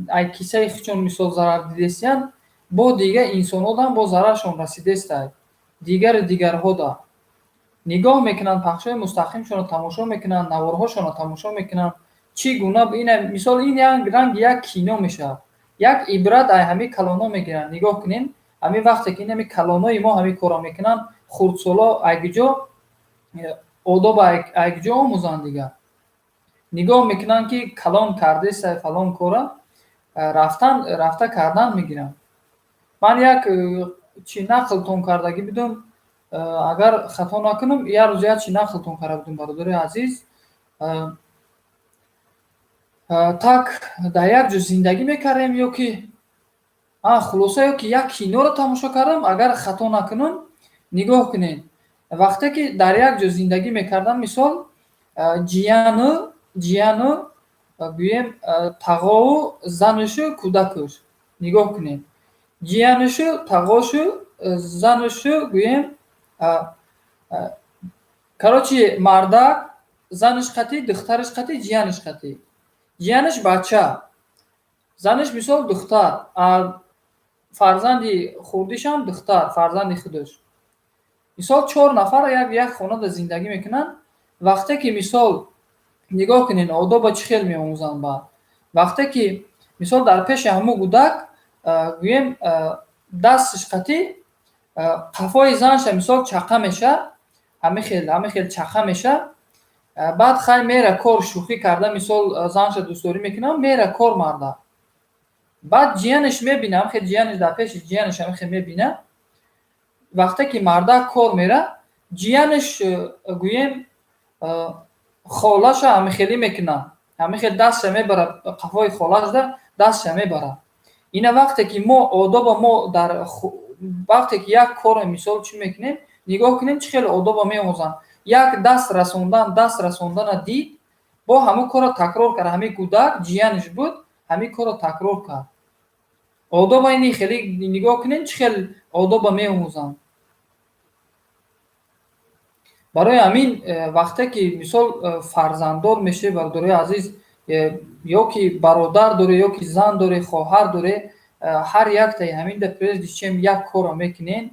S1: ай кисаи худшон, мисол, зарар дидестиянд, бо дигар инсонҳодам бо зараршон расидестай, дигари дигарҳода. Нигоҳ мекунанд, пахшҳои мустақимшонро тамошо мекунанд, наворҳошонро тамошо мекунанд, чӣ гуна ина, мисол, ин як ранги як кино мешавад. Як ибрат ай ҳамин калоно мегиранд. Нигоҳ кунем, ҳамин вақте ки инами калонои мо ҳамин корро мекунанд, хурдсоло айгиҷо одоб, айгиҷо омӯзанд дигар? Нигоҳ мекунанд, ки калон кардесай фалон кора, рафтан рафта кардан мегиранд. Ман як чӣ нақлтон кардагӣ будум, агар хато накунам, як рӯз як чӣ нақлтон карда будум, бародари азиз. Так, дар як ҷо зиндагӣ мекардем ё ки, хулоса, ё ки як киноро тамошо кардам, агар хато накунам. Нигоҳ кунед, вақте ки дар як ҷо зиндагӣ мекардам, мисол, ҷияну, гӯем, тағову занушу кӯдакуш. Нигоҳ кунед, ҷиянушу, тағошу, занушу, гӯем, короче, мардак занаш қатӣ, духтараш қатӣ, ҷиянаш қатӣ. Ҷиянаш бача, занаш, мисол, духтар, фарзанди хурдишам духтар, фарзанди худаш. Мисол, чор нафар як хонада зиндагӣ мекунанд. Вақте ки, мисол, нигоҳ кунед, одоба чӣ хел меомӯзанд. Баъд вақте ки, мисол, дар пеши ҳамун кӯдак, гӯем, дасташ қатӣ қафои занша, мисол, чақа меша, ҳамин хел чақа меша. Баъд хай мера кор, шӯхӣ карда, мисол, занша дӯстдорӣ мекунам, мера кор марда. Баъд ҷиянаш мебина, ҳамхел ҷиянаш дар пеши ҷиянаш ҳамихел мебина. Вақте ки мардак кор мера, ҷиянаш, гӯем, холаша ҳамихелӣ мекунад, ҳамихел дастша мебара, қафои холашда дастша мебара. Ина вақте ки мо одоба, мо дар вақте ки як корро, мисол, чӣ мекунем, нигоҳ кунем, чӣ хеле одоба меомӯзанд. Як даст расондан, даст расондана дид, бо ҳамун корро такрор кард. Ҳамин кӯдак ҷиянаш буд, ҳамин корро такрор кард. Одоба ини хеле, нигоҳ кунем, чӣ хел одоба меомӯзанд. Барои ҳамин вақте ки, мисол, фарзанддор мешавӣ, бародарои азиз, ё ки бародар дорӣ, ё ки зан дорӣ, хоҳар дорӣ, ҳар яктаи ҳаминда, прежде чем як корро мекунен,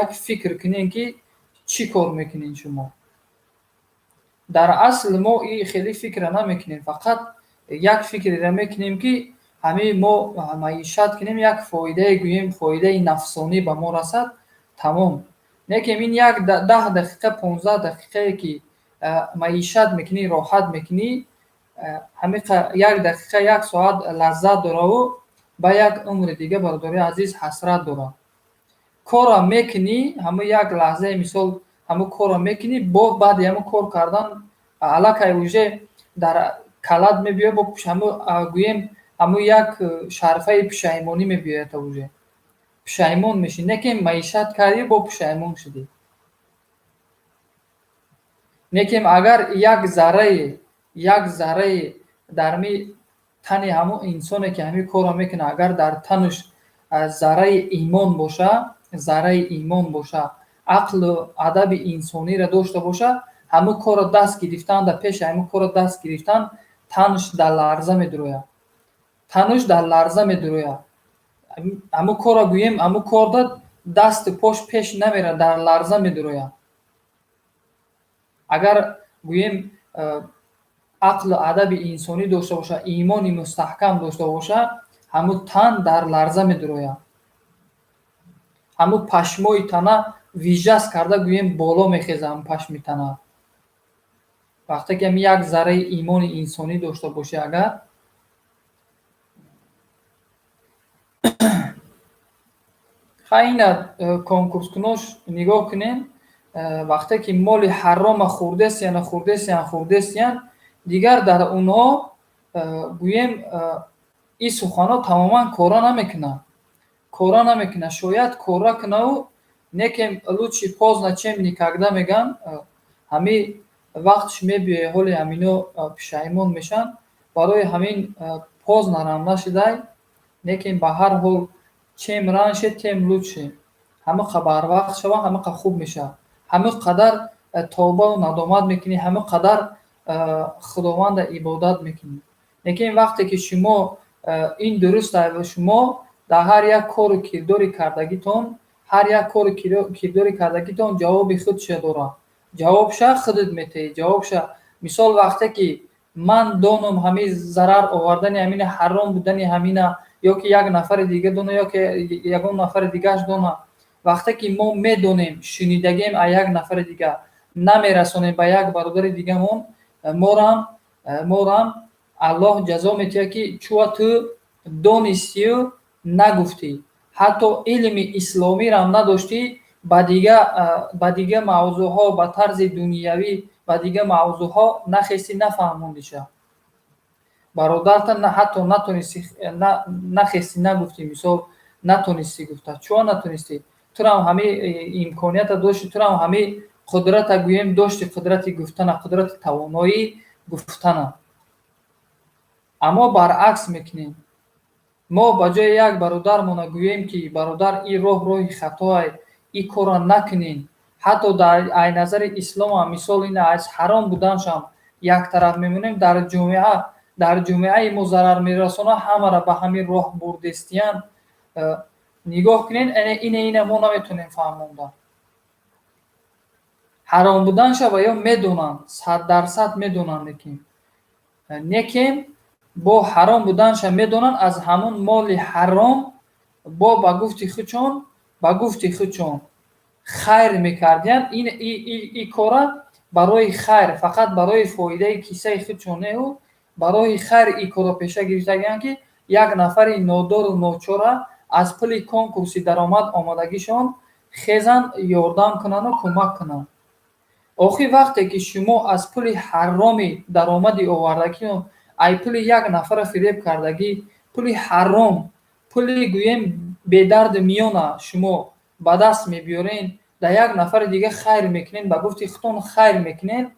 S1: як фикр кунен, ки чӣ кор мекунен шумо. Дар асл мо и хеле фикрра намекунем, фақат як фикреро мекунем, ки ҳамин мо маишат кунем, як фоидае, гӯем, фоидаи нафсонӣ ба мо расад, тамом. Лекин ин як 10 дақиқа, 15 дақиқае ки маишат мекунӣ, роҳат мекунӣ, ҳамиқа як дақиқа, як соат лаззат дораву ба як умри дига, бародари азиз, ҳасрат дорад. Корро мекунӣ, ҳамун як лаҳзаи, мисол, ҳамун корро мекунӣ, бо баъди ҳамун кор кардан аллакай уже дар калат мебиёд, бо ҳамун, гӯем, ҳамун як шарфаи пушаймонӣ мебиёяд, уже пушаймон мешӣ. Не ки маишат кардӣ, бо пушаймон шудӣ. Лекин агар як зарраи дар ми тани ҳамун инсоне ки ҳамин корро мекунад, агар дар танаш зарраи имон боша, зарраи имон боша, ақлу адаби инсониро дошта боша, ҳамун корро даст гирифтан, дар пеши ҳамун корро даст гирифтан танаш дар ларза медурояд, танаш дар ларза медурояд. Ҳамун корро, гӯем, ҳамун корда дасту пош пеш намерад, дар ларза медурояд. Агар, гӯем, Ақлу адаби инсонӣ дошта боша, имони мустаҳкам дошта боша, ҳамун тан дар ларза медурояд. Ҳамун пашмои тана вижас карда, гӯем, боло мехеза ҳамун пашми тана. Вақте ки ҳамин як зарраи имони инсонӣ дошта бошӣ, агар ха ина конкурскунош нигоҳ кунем, вақте ки моли ҳарома хӯрдесияну хӯрдесиян, хӯрдесиян, дигар дар онҳо, гӯем, ин суханҳо тамоман кора намекунанд, кора намекунад. Шояд кора кунаву некем, лучше поздно, чем никогда, мегӯянд. Ҳамин вақтш мебиёяд, ҳоли ҳамино пушаймон мешаванд. Барои ҳамин поздно рам нашидай, лекин ба ҳар ҳол, чем раньше, тем лучше. Ҳамақа барвақт шава, ҳамақа хуб мешавад. Ҳамин қадар тавбаву надомат мекунӣ, ҳамин қадар Худованда ибодат мекунӣ. Лекин вақте ки шумо ин дуруст, шумо дар ҳар як кору кирдори кардагитон, ҳар як кору кирдори кардагитон ҷавоби худша дорад. Ҷавобша худат метаҳӣ, ҷавобша. Мисол, вақте ки ман донам ҳамин зарар овардани ҳамина, ҳаром будани ҳамина, ё ки як нафари дига дона, ё ки ягон нафари дигааш дона, вақте ки мо медонем, шунидагем аз як нафари дига, намерасонем ба як бародари дигамон, морам Аллоҳ ҷазо метиҳад, ки чӯа ту донистию нагуфтӣ, ҳатто илми исломирам надоштӣ, ба дига мавзӯъҳо, ба тарзи дунявӣ, ба дига мавзӯъҳо нахестӣ, нафаҳмондиша бародарта, ҳатто натонистӣ, нахестӣ, нагуфтӣ. Мисол, натонистӣ гуфта. Чӯа натонистӣ? Турам ҳамин имконията доштӣ, турам ҳамин қудрата, гӯем, дошти, қудрати гуфтана, қудрати тавоноӣ гуфтана. Аммо баръакс мекунем. Мо ба ҷои як бародармона гӯем, ки бародар, ин роҳ роҳи хатоай, ин корро накунен, ҳатто дар ай назари исломам, мисол, ин аз ҳаром буданшам яктараф мемонем, дар ҷомеаи мо зарар мерасонад, ҳамаро ба ҳамин роҳ бурдестиян. Нигоҳ кунед, ина мо наметавонем фаҳмонда. Ҳаром буданша ва ё медонанд, 100% медонанд, лекин некем бо ҳаром буданша медонанд, аз ҳамон моли ҳаром бо ба гуфти худшон хайр мекардиянд. Ин кора барои хайр, фақат барои фоидаи кисаи худшон неу, барои хайр ин корро пеша гирифтагианд, ки як нафари нодору ночора аз пули конкурси даромад омадагишон хезанд, ёрдам кунанду кӯмак кунанд. Охир вақте ки шумо аз пули ҳароми даромади овардагион, ай пули як нафара фиреб кардагӣ, пули ҳаром, пули, гӯем, бедарди миёна шумо ба даст мебиёрен, дар як нафари дига хайр мекунен, ба гуфти худтон хайр мекунен,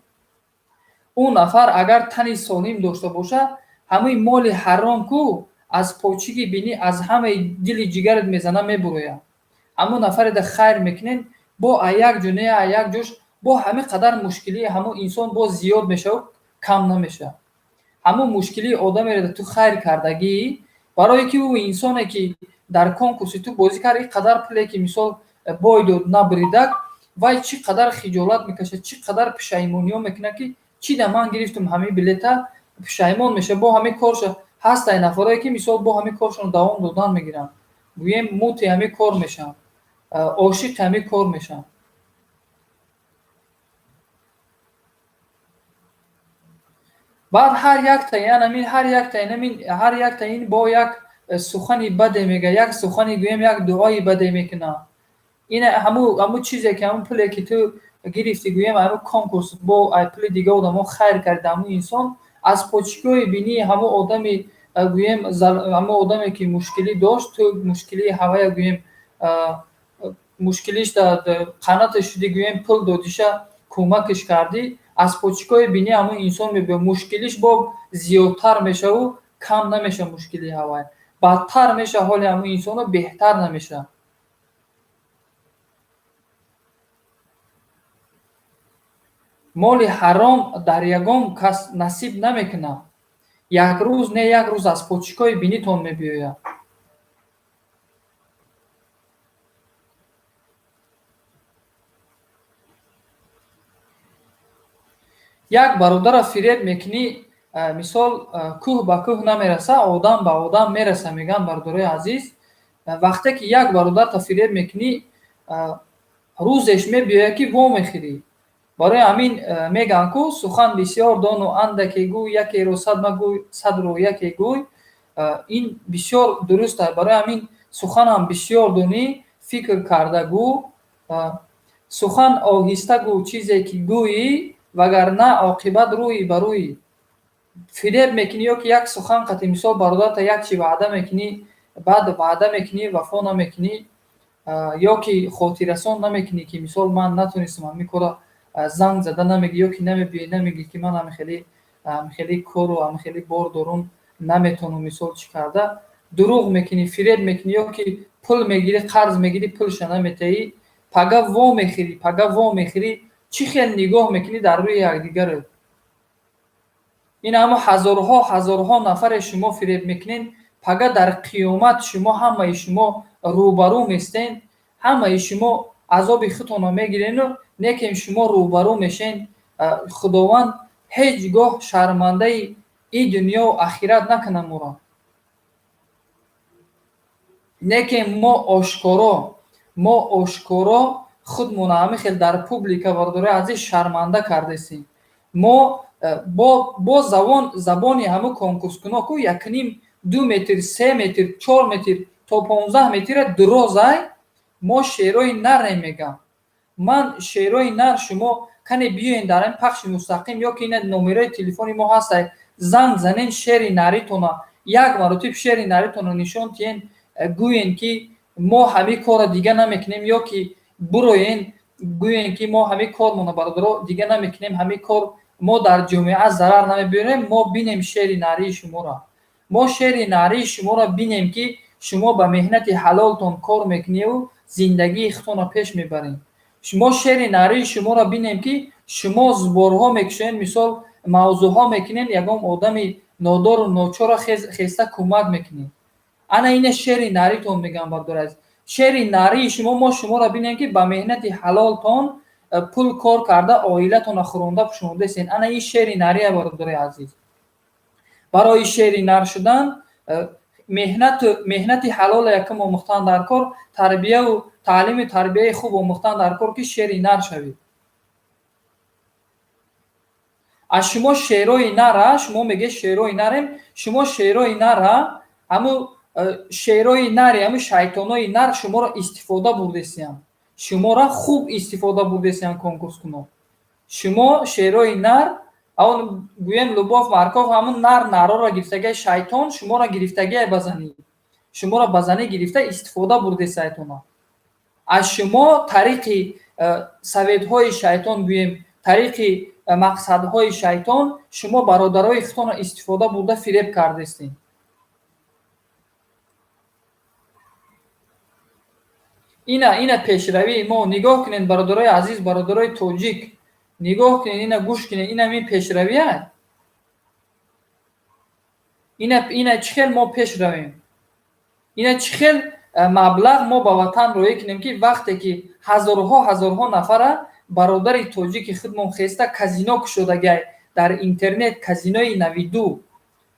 S1: ӯ нафар агар тани солим дошта бошад, ҳамаи моли ҳаром ку аз почиги бинӣ, аз ҳамаи дили ҷигарат мезана, мебурояд. Ҳамон нафаре да хайр мекунен, бо а як ҷо не, а як ҷош бо ҳамин қадар мушкилии ҳамон инсон боз зиёд мешавад, кам намешавад. Ҳамон мушкилии одамеро ту хайр кардагӣ, барое ки ӯ инсоне ки дар конкурси ту бозӣ кард, ин қадар пуле ки, мисол, бой дод, набуридак, вай чӣ қадар хиҷолат мекашад, чӣ қадар пушаймониҳо мекунад, ки чӣ да ман гирифтум ҳамин билета, пушаймон мешавад. Бо ҳамин корша ҳастанд нафарое ки, мисол, бо ҳамин коршон давом додан мегиранд, гӯем, мути ҳамин кор мешаванд, ошиқи ҳамин кор мешаванд. Баъд ҳар якта янамин, ҳар якта инамин, ҳар якта ин бо як сухани баде мега, як сухани, гӯем, як дуои баде мекунад. Ина ҳамун чизе ки, ҳамун пуле ки ту гирифтӣ, гӯем, ҳамун конкурс, бо ай пули дига одамо хайр карди, ҳамун инсон аз почкои бинии ҳамун одами, гӯем, ҳамун одаме ки мушкилӣ дошт, ту мушкилии ҳавая, гӯем, мушкилиш қанате шудӣ, гӯем, пул додиша, кӯмакш кардӣ, аз почкои бинии ҳамун инсон мебиёд, мушкилиш бо зиёдтар мешаву кам намешавад. Мушкилии ҳавай бадтар мешавад, ҳоли ҳамун инсоно беҳтар намешавад. Моли ҳаром дар ягон кас насиб намекунад. Як рӯз не, як рӯз аз почкои бинитон мебиёяд. Як бародарро фиреб мекунӣ. Мисол, кӯҳ ба кӯҳ намераса, одам ба одам мераса, мегӯянд, бародарои азиз. Вақте ки як бародарта фиреб мекунӣ, рӯзеш мебиёяд, ки вомехӯрӣ. Барои ҳамин мегӯянд ку: сухан бисёр дону андаке гӯй, якеро сад магӯй, садро яке гӯй. Ин бисёр дуруст аст. Барои ҳамин суханам бисёр донӣ, фикр карда гӯ, сухан оҳиста гӯ, чизе ки гӯӣ, вагарна оқибат рӯи ба рӯй. Фиреб мекунӣ ё ки як сухан қати, мисол, бародарта як чи ваъда мекунӣ, баъд ваъда мекунӣ, вафо намекунӣ, ё ки хотиррасон намекунӣ, ки мисол ман натонистам ҳамин корро, занг зада намегӣ ё ки намебиёӣ, намегӣ, ки ман ҳамихели кору ҳамихели бор дорум, наметавонам, мисол, чӣ карда. Дурӯғ мекунӣ, фиреб мекунӣ ё ки пул мегирӣ, қарз мегирӣ, пулша наметаҳӣ, пага вомехӯрӣ, пага вомехӯрӣ. Чӣ хел нигоҳ мекунӣ дар рӯи якдигарат? Ин ҳамо ҳазорҳо, ҳазорҳо нафаре шумо фиреб мекунед, пага дар қиёмат шумо, ҳамаи шумо рӯбарӯ местен, ҳамаи шумо азоби худтонро мегирену некем шумо рӯбарӯ мешен. Худованд ҳеҷ гоҳ шармандаи и дунёву ахират накунад моро. Некем мо ошкоро худмона ҳамин хел дар публика, бародарои азиз, шарманда кардесем. Мо бо забони ҳамун конкурскуно ку якним, 2 метр, 3 метр, 4 метр то 15 метра дурозай. Мо шерои нарем, мегам ман, шерои нар. Шумо кане биёен дар ин пахши мустақим ё ки ина номерои телефони мо ҳастай, занг занен, шери наритона як маротиб, шери наритона нишон тиҳен, гӯен, ки мо ҳамин корро дига намекунем, ё ки буроен, гӯен, ки мо ҳамин кормона, бародаро, дига намекунем, ҳамин кор мо дар ҷомеа зарар намебиёрем. Мо бинем шери нарии шуморо, мо шери нарии шуморо бинем, ки шумо ба меҳнати ҳалолтон кор мекуневу зиндагии худтонро пеш мебарем. Мо шери нарии шуморо бинем, ки шумо сборҳо мекушоед, мисол, мавзӯъҳо мекунед, ягон одами нодору ночорро хеста кӯмак мекунед. Ана ина шери наритон мегӯям, бародари азиз, шери нарии шумо. Мо шуморо бинем, ки ба меҳнати ҳалолтон пул кор карда, оилатонро хӯронда пӯшондаистед. Ана ин шери нария, бародари азиз. Барои шери нар шудан меҳнати ҳалола якум омӯхтан дар кор, тарбияву таълиму тарбияи хуб омӯхтан дар кор, ки шери нар шавед. Аз шумо шерои нара, шумо мегӯед шерои нарем, шумо шерои нара, ҳамун шерои нари, ҳамун шайтонои нар шуморо истифода бурдесиянд, шуморо хуб истифода бурдесиянд конкурскунон. Шумо шерои нар, он гӯем, любовь морковь, ҳамун нар нароро гирифтагиа, шайтон шуморо гирифтагиа, ба занӣ шуморо ба занӣ гирифта истифода бурдесаятона. Аз шумо тариқи советҳои шайтон, гӯем, тариқи мақсадҳои шайтон шумо бародарои худтонро истифода бурда, фиреб кардестем. Ина пешравии мо, нигоҳ кунед, бародарои азиз, бародарои тоҷик, нигоҳ кунед, ина гӯш кунед, ина мин пешравия, ина чӣ хел мо пеш равем, ина чӣ хел маблағ мо ба ватан роҳӣ кунем, ки вақте ки ҳазорҳо, ҳазорҳо нафара бародари тоҷики худмон хеста казино кушодагай дар интернет, казинои на виду,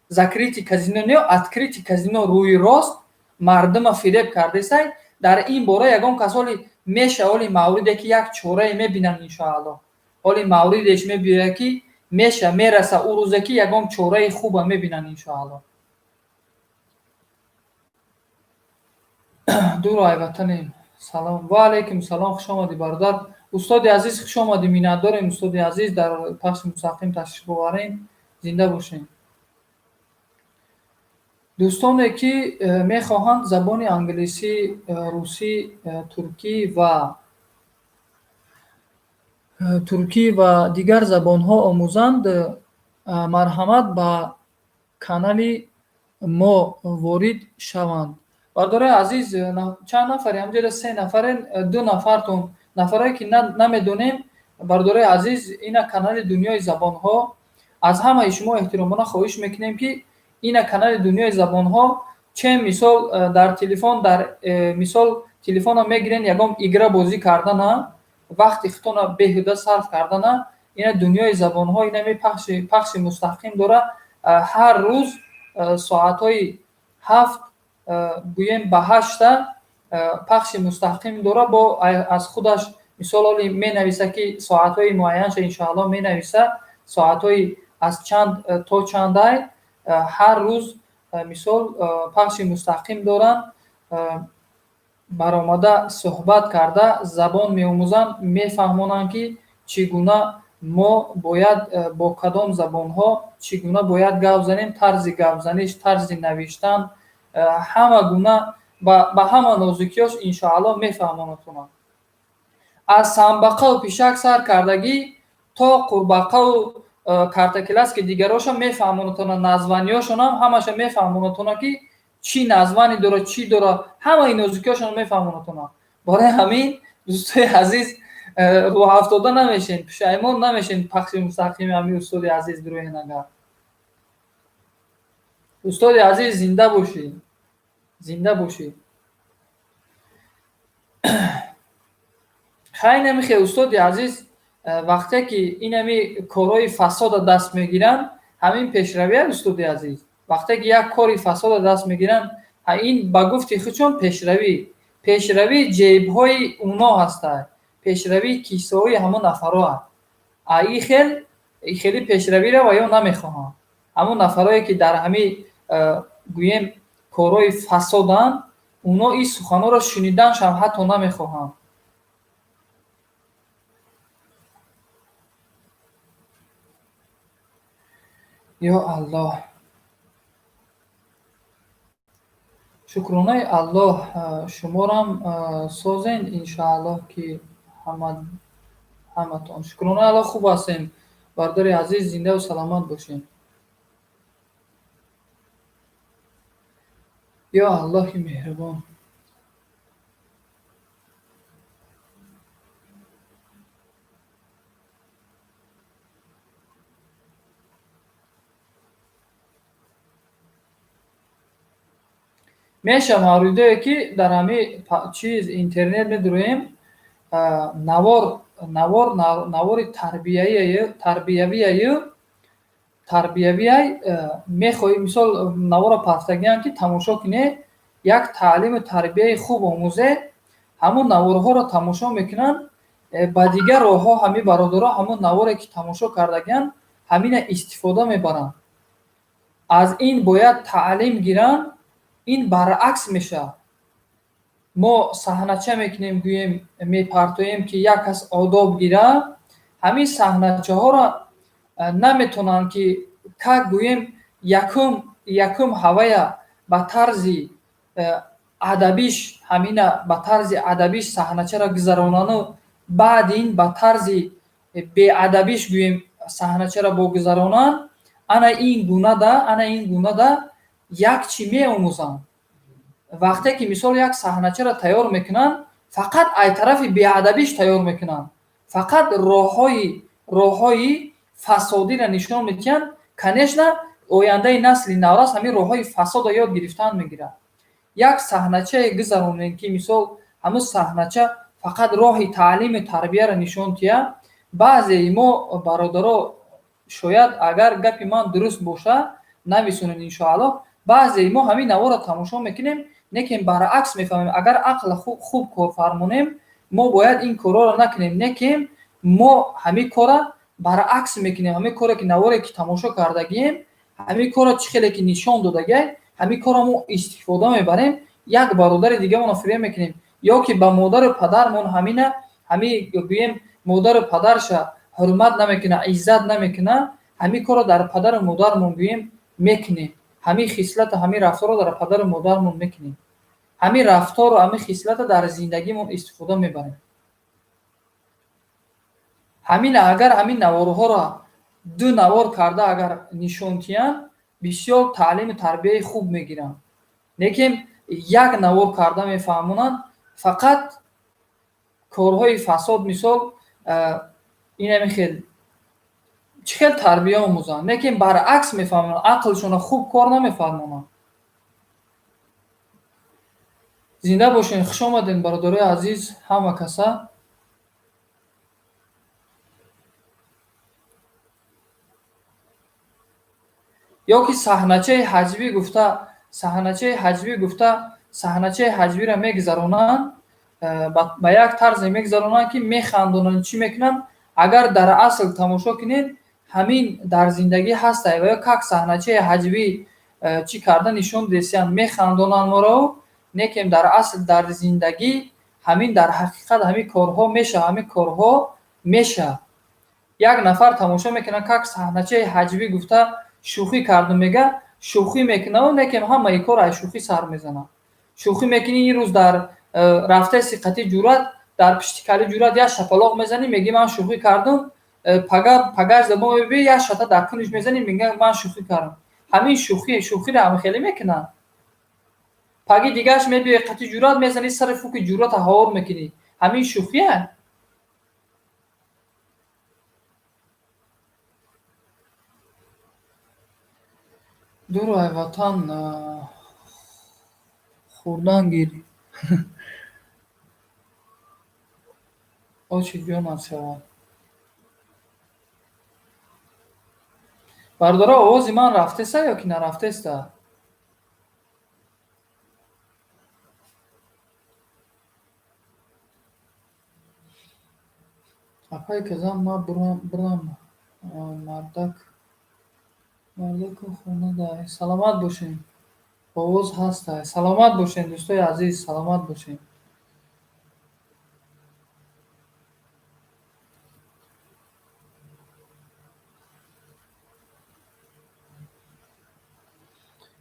S1: закрытый казино не, открытый казино, рӯи рост мардума фиреб кардесай. Дар ин бора ягон кас ҳоли меша, ҳоли мавриде ки як чорае мебинанд, иншоаллоҳ, ҳоли мавридеш мебиёяд, ки меша, мераса ӯ рӯзе, ки ягон чораи хуба мебинанд, иншоаллоҳ. Дуру айватанем. Салом. Ва алайкум салом, хуш омадӣ, бародар. Устоди азиз, хуш омадӣ, миннатдорем, устоди азиз, дар пахши мустақим ташриф боварем, зинда бошем. Дӯстоне ки мехоҳанд забони англисӣ, русӣ, туркӣ ва дигар забонҳо омӯзанд, марҳамат, ба канали мо ворид шаванд. Бародарои азиз, чанд нафаре ҳамҷода? Се нафарен, ду нафартон, нафарое ки намедонем. Бародарои азиз, ина канали Дунёи забонҳо. Аз ҳамаи шумо эҳтиромона хоҳиш мекунем, ки ина канали Дунёи забонҳо, че мисол дар телефон, дар мисол телефонро мегирен, ягон игра бозӣ кардана, вақти худтонро беҳуда сарф кардана, ина Дунёи забонҳо инами пахши мустақим дора. Ҳар рӯз соатҳои 7 гӯем ба 8 пахши мустақим дора, бо аз худаш мисол оли менависа, ки соатҳои муайянша иншоаллоҳ менависа, соатҳои аз чанд то чандай ҳар рӯз мисол пахши мустақим доранд, баромада суҳбат карда забон меомӯзанд, мефаҳмонанд, ки чӣ гуна мо бояд бо кадом забонҳо чӣ гуна бояд гап занем, тарзи гапзаниш, тарзи навиштан, ҳама гуна ба ҳама нозукиёш иншоаллоҳ мефаҳмонатонанд. Аз самбақаву пишак сар кардагӣ то қурбақаву картакилас, ки дигароша мефаҳмонатона, названиёшонам ҳамаша мефаҳмонатона, ки чӣ названи дора, чӣ дора, ҳамаи нозукиёшон мефаҳмонатона. Барои ҳамин, дӯстои азиз, рӯҳафтода намешен, пушаймон намешен. Пахши мустақими ҳамин устоди азиз дуроен. Агар устоди азиз, зинда бошӣ, зинда бошӣ. Хай, намихе, устоди азиз, вақте ки инами корҳои фасода даст мегиранд, ҳамин пешравия, устоди азиз, вақте ки як кори фасода даст мегиранд, ин ба гуфти худшон пешравӣ, пешравии ҷебҳои уно ҳастад, пешравии кисаҳои ҳамон нафарҳо. А и хел хели пешравиро ва ё намехоҳанд. Ҳамон нафарое ки дар ҳамин гӯем корҳои фасоданд, уно ин суханҳоро шуниданшам ҳатто намехоҳанд. Ё Аллоҳ, шукронаи Аллоҳ, шуморам созен, иншоаллоҳ, ки ҳаматон. Шукронаи Аллоҳ, хуб ҳастем, бардори азиз, зиндаву саломат бошем. Ё Аллоҳи меҳрубон. Меша мавридое, ки дар ҳамин чиз интернет медуроем, навор навор навори тарбиявияю тарбиявиай мехоҳӣ, мисол, наворро пафтагиам, ки тамошо кунед, як таълиму тарбияи хуб омӯзе. Ҳамун наворҳоро тамошо мекунанд, ба дигар роҳҳо ҳамин бародаро ҳамун наворе ки тамошо кардагианд, ҳамина истифода мебаранд. Аз ин бояд таълим гиранд, ин баръакс мешавад. Мо саҳнача мекунем, гӯем, мепартоем, ки як кас одоб гирад. Ҳамин саҳначаҳоро наметавонанд, ки как гӯем, якум ҳавая ба тарзи адабиш, ҳамина ба тарзи адабиш саҳначаро гузаронану баъд ин ба тарзи беадабиш, гӯем, саҳначаро богузаронанд. Ана ин гунада як чӣ меомӯзанд. Вақте ки мисол як саҳначаро тайёр мекунанд, фақат ай тарафи беадабиш тайёр мекунанд, фақат роҳҳои фасодиро нишон медиҳанд. Конечно, ояндаи насли наврас ҳамин роҳҳои фасодро ёд гирифтан мегирад. Як саҳначае гузаронем, ки мисол ҳамун саҳнача фақат роҳи таълиму тарбияро нишон диҳад. Баъзеи мо бародаро, шояд агар гапи ман дуруст бошад, нависонед, иншоаллоҳ, баъзеи мо ҳамин наворро тамошо мекунем, лекин баръакс мефаҳмем. Агар ақл хуб корфармонем, мо бояд ин корҳоро накунем, лекин мо ҳамин корра баръакс мекунем. Ҳамин коре ки наворе ки тамошо кардагием, ҳамин корро чӣ хеле ки нишон додагиай, ҳамин корро мо истифода мебарем, як бародари дигаmonро фиреб мекунем ё ки ба модару падармон ҳамина ҳамин, гӯем, модару падарша ҳурмат намекуна, иззат намекуна, ҳамин корро дар падару модармон, гӯем, мекунем. Ҳамин хислату ҳамин рафторро дар падару модармон мекунем, ҳамин рафтору ҳамин хислата дар зиндагимон истифода мебарем. Ҳамин агар ҳамин наворҳоро ду навор карда агар нишон диҳанд, бисёр таълиму тарбияи хуб мегиранд. Лекин як навор карда мефаҳмонанд фақат корҳои фасод. Мисол, инами хел чӣ хел тарбия омӯзанд, лекин баръакс мефаҳмонанд, ақлшонро хуб кор намефармонанд. Зинда бошед, хуш омадед, бародарои азиз, ҳама каса. Ё ки саҳначаи ҳаҷвӣ гуфта, саҳначаи ҳаҷвӣ гуфта, саҳначаи ҳаҷвиро мегузаронанд, ба як тарзе мегузаронанд, ки механдонанд, чӣ мекунанд. Агар дар асл тамошо кунед, ҳамин дар зиндагӣ ҳастай ва ё как саҳначаи ҳаҷвӣ чӣ карда нишон десиянд, механдонанд моро, лекин дар асл дар зиндагӣ ҳамин дар ҳақиқат ҳамин корҳо мешавад, ҳамин корҳо мешавад. Як нафар тамошо мекунад, как саҳначаи ҳаҷвӣ гуфта шӯхӣ карду мега, шӯхӣ мекунаву лекин ҳамаи кор аз шӯхӣ сар мезанад. Шӯхӣ мекунӣ, ин рӯз дар рафтаи сиқати ҷуръат, дар пишти кали ҷуръат як шапалоқ мезанӣ, мегӣ ман шӯхӣ кардум, пагаш забон мебӣ, як шата дар куниш мезанӣ, мега ман шӯхӣ кардам. Ҳамин шӯхӣ, шӯхиро ҳама хеле мекунанд. Паги дигааш мебиёи қати ҷуръат мезанӣ, сари фуки ҷуръата ҳавор мекунӣ. Ҳамин шӯхия? Дур ай ватан хӯрдан гир. Очи ҷонат шавад. Бардора, овози ман рафтеста ё ки нарафтеста? Апай казан ма бурам мардак мардаку хона. Саломат бошен. Овоз ҳаста. Саломат бошен, дӯстои азиз, саломат бошен.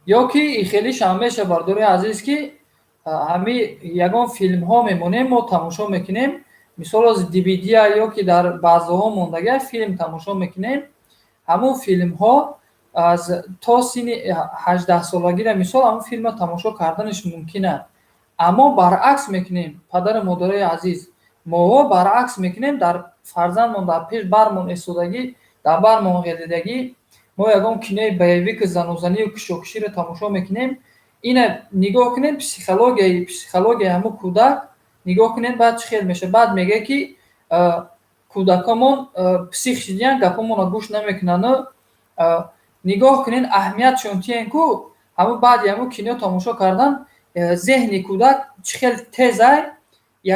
S1: Ё ки хелишам меша, бардори азиз, ки ҳами ягон филмҳо мемонем, мо тамошо мекунем, мисол аз DVD-я ё ки дар баъзеҳо мондагия филм тамошо мекунем, ҳамун филмҳо аз то синни 18-солагира, мисол, ҳамун филмро тамошо карданаш мумкин аст. Аммо баръакс мекунем, падару модарои азиз, моҳо баръакс мекунем, дар фарзандмон дар пеш бармон истодагӣ, дар бармон ғелидагӣ, мо ягон кинои боевик, занозанию кишокиширо тамошо мекунем. Ина нигоҳ кунем, психологияи ҳамун кӯдак нигоҳ кунем, баъд чӣ хел мешавад. Баъд мегӯяд, ки кӯдакомон псих шидиян, гапомонро гӯш намекунанд. Нигоҳ кунед, аҳамиятшон тиен ку ҳамун баъди ҳамун кино тамошо кардан зеҳни кӯдак чӣ хел тезай,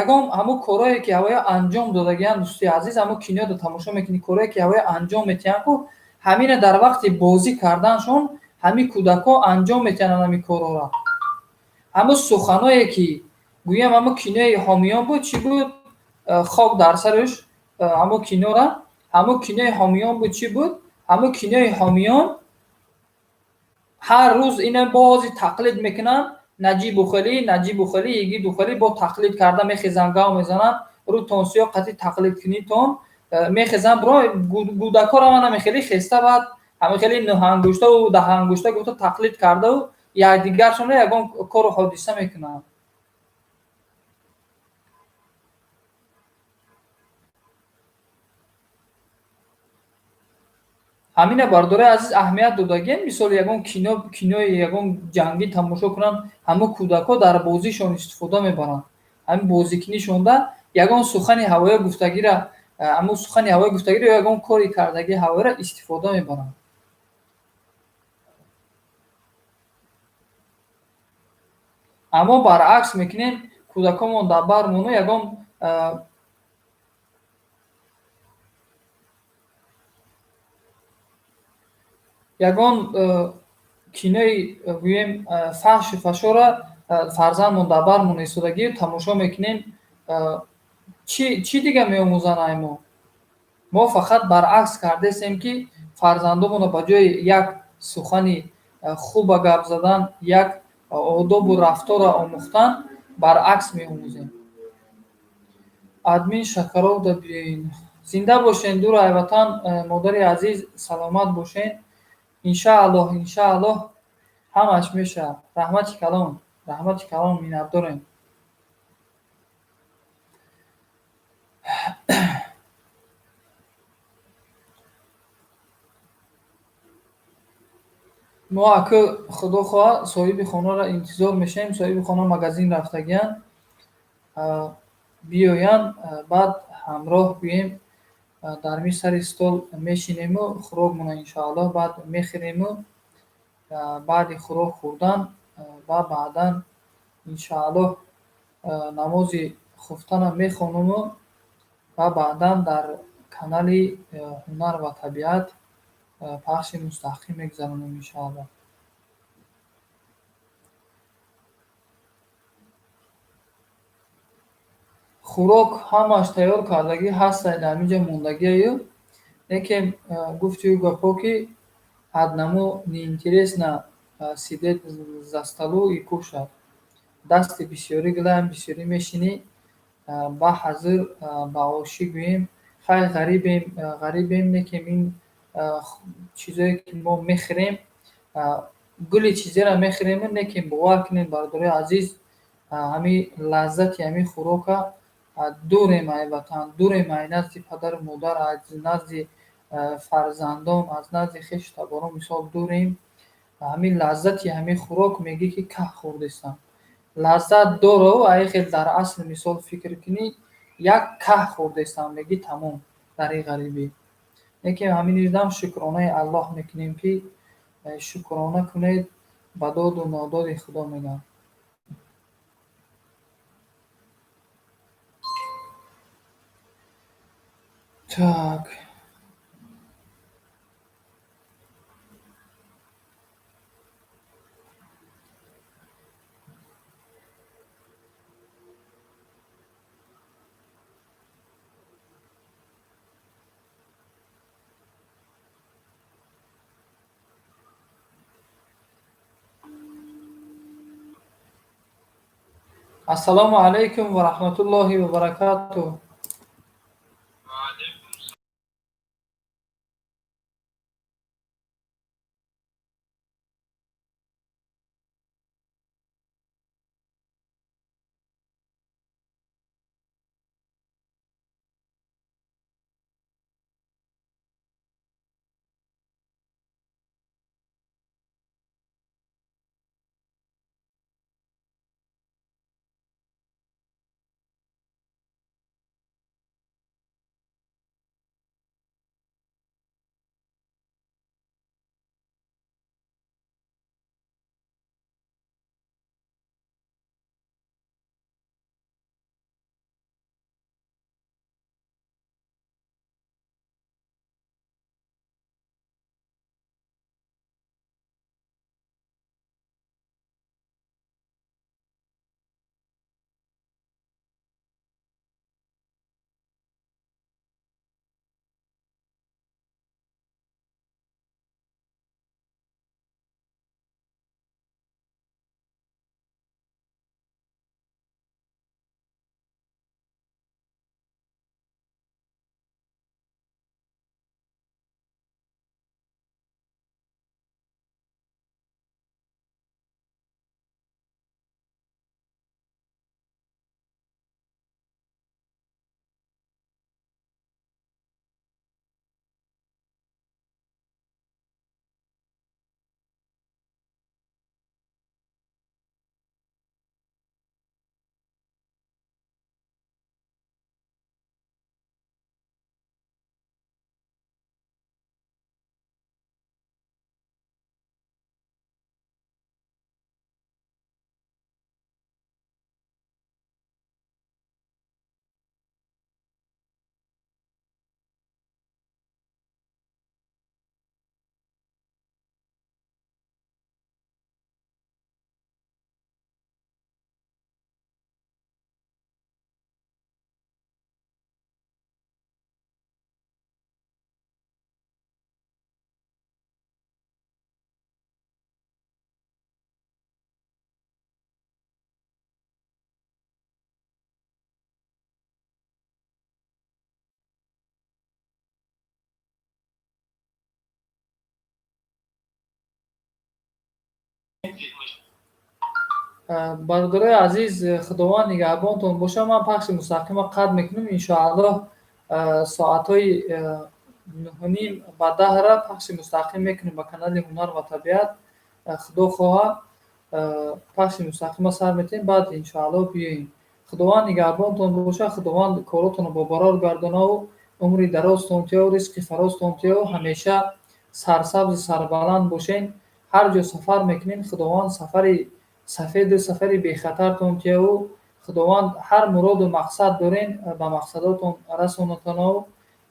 S1: ягон ҳамун корое ки ҳавоя анҷом додагиянд, дӯстои азиз, ҳамун киноро тамошо мекунӣ, корое ки ҳавоя анҷом метиҳанд ку, ҳамина дар вақти бозӣ карданшон ҳамин кӯдакҳо анҷом метиҳанд ҳамин корҳоро. Ҳамун суханое ки гӯям, ҳамун кинои ҳомиён буд, чӣ буд, хок дар сараш ҳамун кинора, ҳамун кинои ҳомиён буд, чӣ буд, ҳамун кинои ҳомиён ҳар рӯз ина бози тақлид мекунанд. Наҷибу хелӣ, наҷибу хелӣ, йигиду хелӣ бо тақлид карда мехезанд, гав мезананд, рӯтон сиёҳ қатъи тақлид кунитон мехезанд. Бро гӯдакҳоро ман ҳамин хеста, баъд ҳамин хели нӯҳангуштаву даҳангушта гуфта тақлид кардаву якдигаршонро ягон кору ҳодиса мекунанд. Ҳамина, бардораи азиз, аҳамият додагием. Мисол, ягон кино, кинои ягон ҷангӣ тамошо кунанд, ҳамун кӯдакҳо дар бозишон истифода мебаранд. Ҳамин бозикунишонда ягон сухани ҳавоя гуфтагира, ҳамун сухани ҳавоя гуфтагиро ё ягон кори кардагии ҳавояро истифода мебаранд. Аммо баръакс мекунем, кӯдакомон дар бармону ягон кинои гӯем фаҳшу фашора фарзандмон дар бармон истодагӣ тамошо мекунем. Чӣ дига меомӯзанд ай мо? Мо фақат баръакс кардесем, ки фарзандомонро ба ҷои як сухани хуба гап задан, як одобу рафторро омӯхтан, баръакс меомӯзем. Админ Шакаров да биёин. Зинда бошен, дур ай ватан, модари азиз, саломат бошен. Иншааллоҳ, иншааллоҳ, ҳамаш мешавад. Раҳмати калон, раҳмати калон, миннатдорем. Мо акы, худо хоҳад, соҳиби хонаро интизор мешавем. Соҳиби хона магазин рафтагиянд, биёянд, баъд ҳамроҳ гӯем, дар ми сари стол мешинему хӯрокмона, иншоаллоҳ, баъд мехӯрему. Баъди хӯрок хӯрдан ва баъдан иншоаллоҳ намози хуфтанам мехонуму ва баъдан дар канали «Ҳунар ва табиат» пахши мустақим мегузаронем, иншоаллоҳ. Хӯрок ҳамаш тайёр кардагӣ ҳастад, дар ҳаминҷа мондагиаю, лекин гуфтию гапҳо, ки одному неинтересно сидеть за столу и кушать. Дасти бисёрӣ гилаем, бисёрӣ мешинӣ, ба ҳазир ба ошӣ гӯем, хай, ғарибем, ғарибем, лекин ин чизое ки мо мехӯрем, гули чизеро мехӯрем, лекин бовар кунед, бародарои азиз, ҳамин лаззати ҳамин хӯрока, дурем ай ватан, дурем ай назди падару модар, аз назди фарзандон, аз назди хешу таборон, мисол, дурем. Ҳамин лаззати ҳамин хӯрок, мегӯӣ ки каҳ хӯрдестам, лаззат дору ай хел. Дар асл, мисол, фикр кунӣ, як каҳ хӯрдестам, мегӯӣ, тамом, дар ин ғарибӣ. Лекин ҳамин издам шукронаи Аллоҳ мекунем, ки шукрона кунед ба доду нододи Худо, мегӯям. Так. Ассалому алайкум ва раҳматуллоҳи ва баракатуҳ. Бародарои азиз, Худованд нигаҳбонтон бошад. Ман пахши мустақима қатъ мекунам. Иншоаллоҳ, соатҳои 9:30 ба 10-ра пахши мустақим мекунем ба канали «Ҳунар ва табиат». Худо хоҳа, пахши мустақима сар метиҳем, баъд иншоаллоҳ биёем. Худованд нигаҳбонтон бошад, Худованд коротонро бобарор гардонаву умри дарозтон тиёву ризқи фарозтон тиёву ҳамеша сарсабзу сарбаланд бошен. Ҳар ҷо сафар мекунед, Худованд сафари сафеду сафари бехатартон тияву Худованд ҳар муроду мақсад дорен, ба мақсадотон расонатонаву.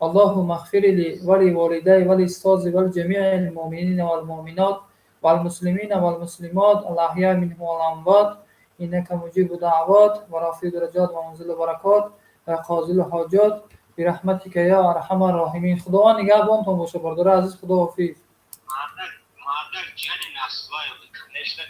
S1: اللهم اغفر لي ولوالدي ولأستاذي ولجميع المؤمنين والمؤمنات والمسلمين والمسلمات الأحياء منهم والأموات، إنك مجيب الدعوات ورافع الدرجات ومنزل البركات وقاضي الحاجات برحمتك يا أرحم الراحمين. Худованд нигаҳбонтон боша, бародари азиз, худоҳофиз.
S4: Мардак, мардак, ҷани насла, конечно.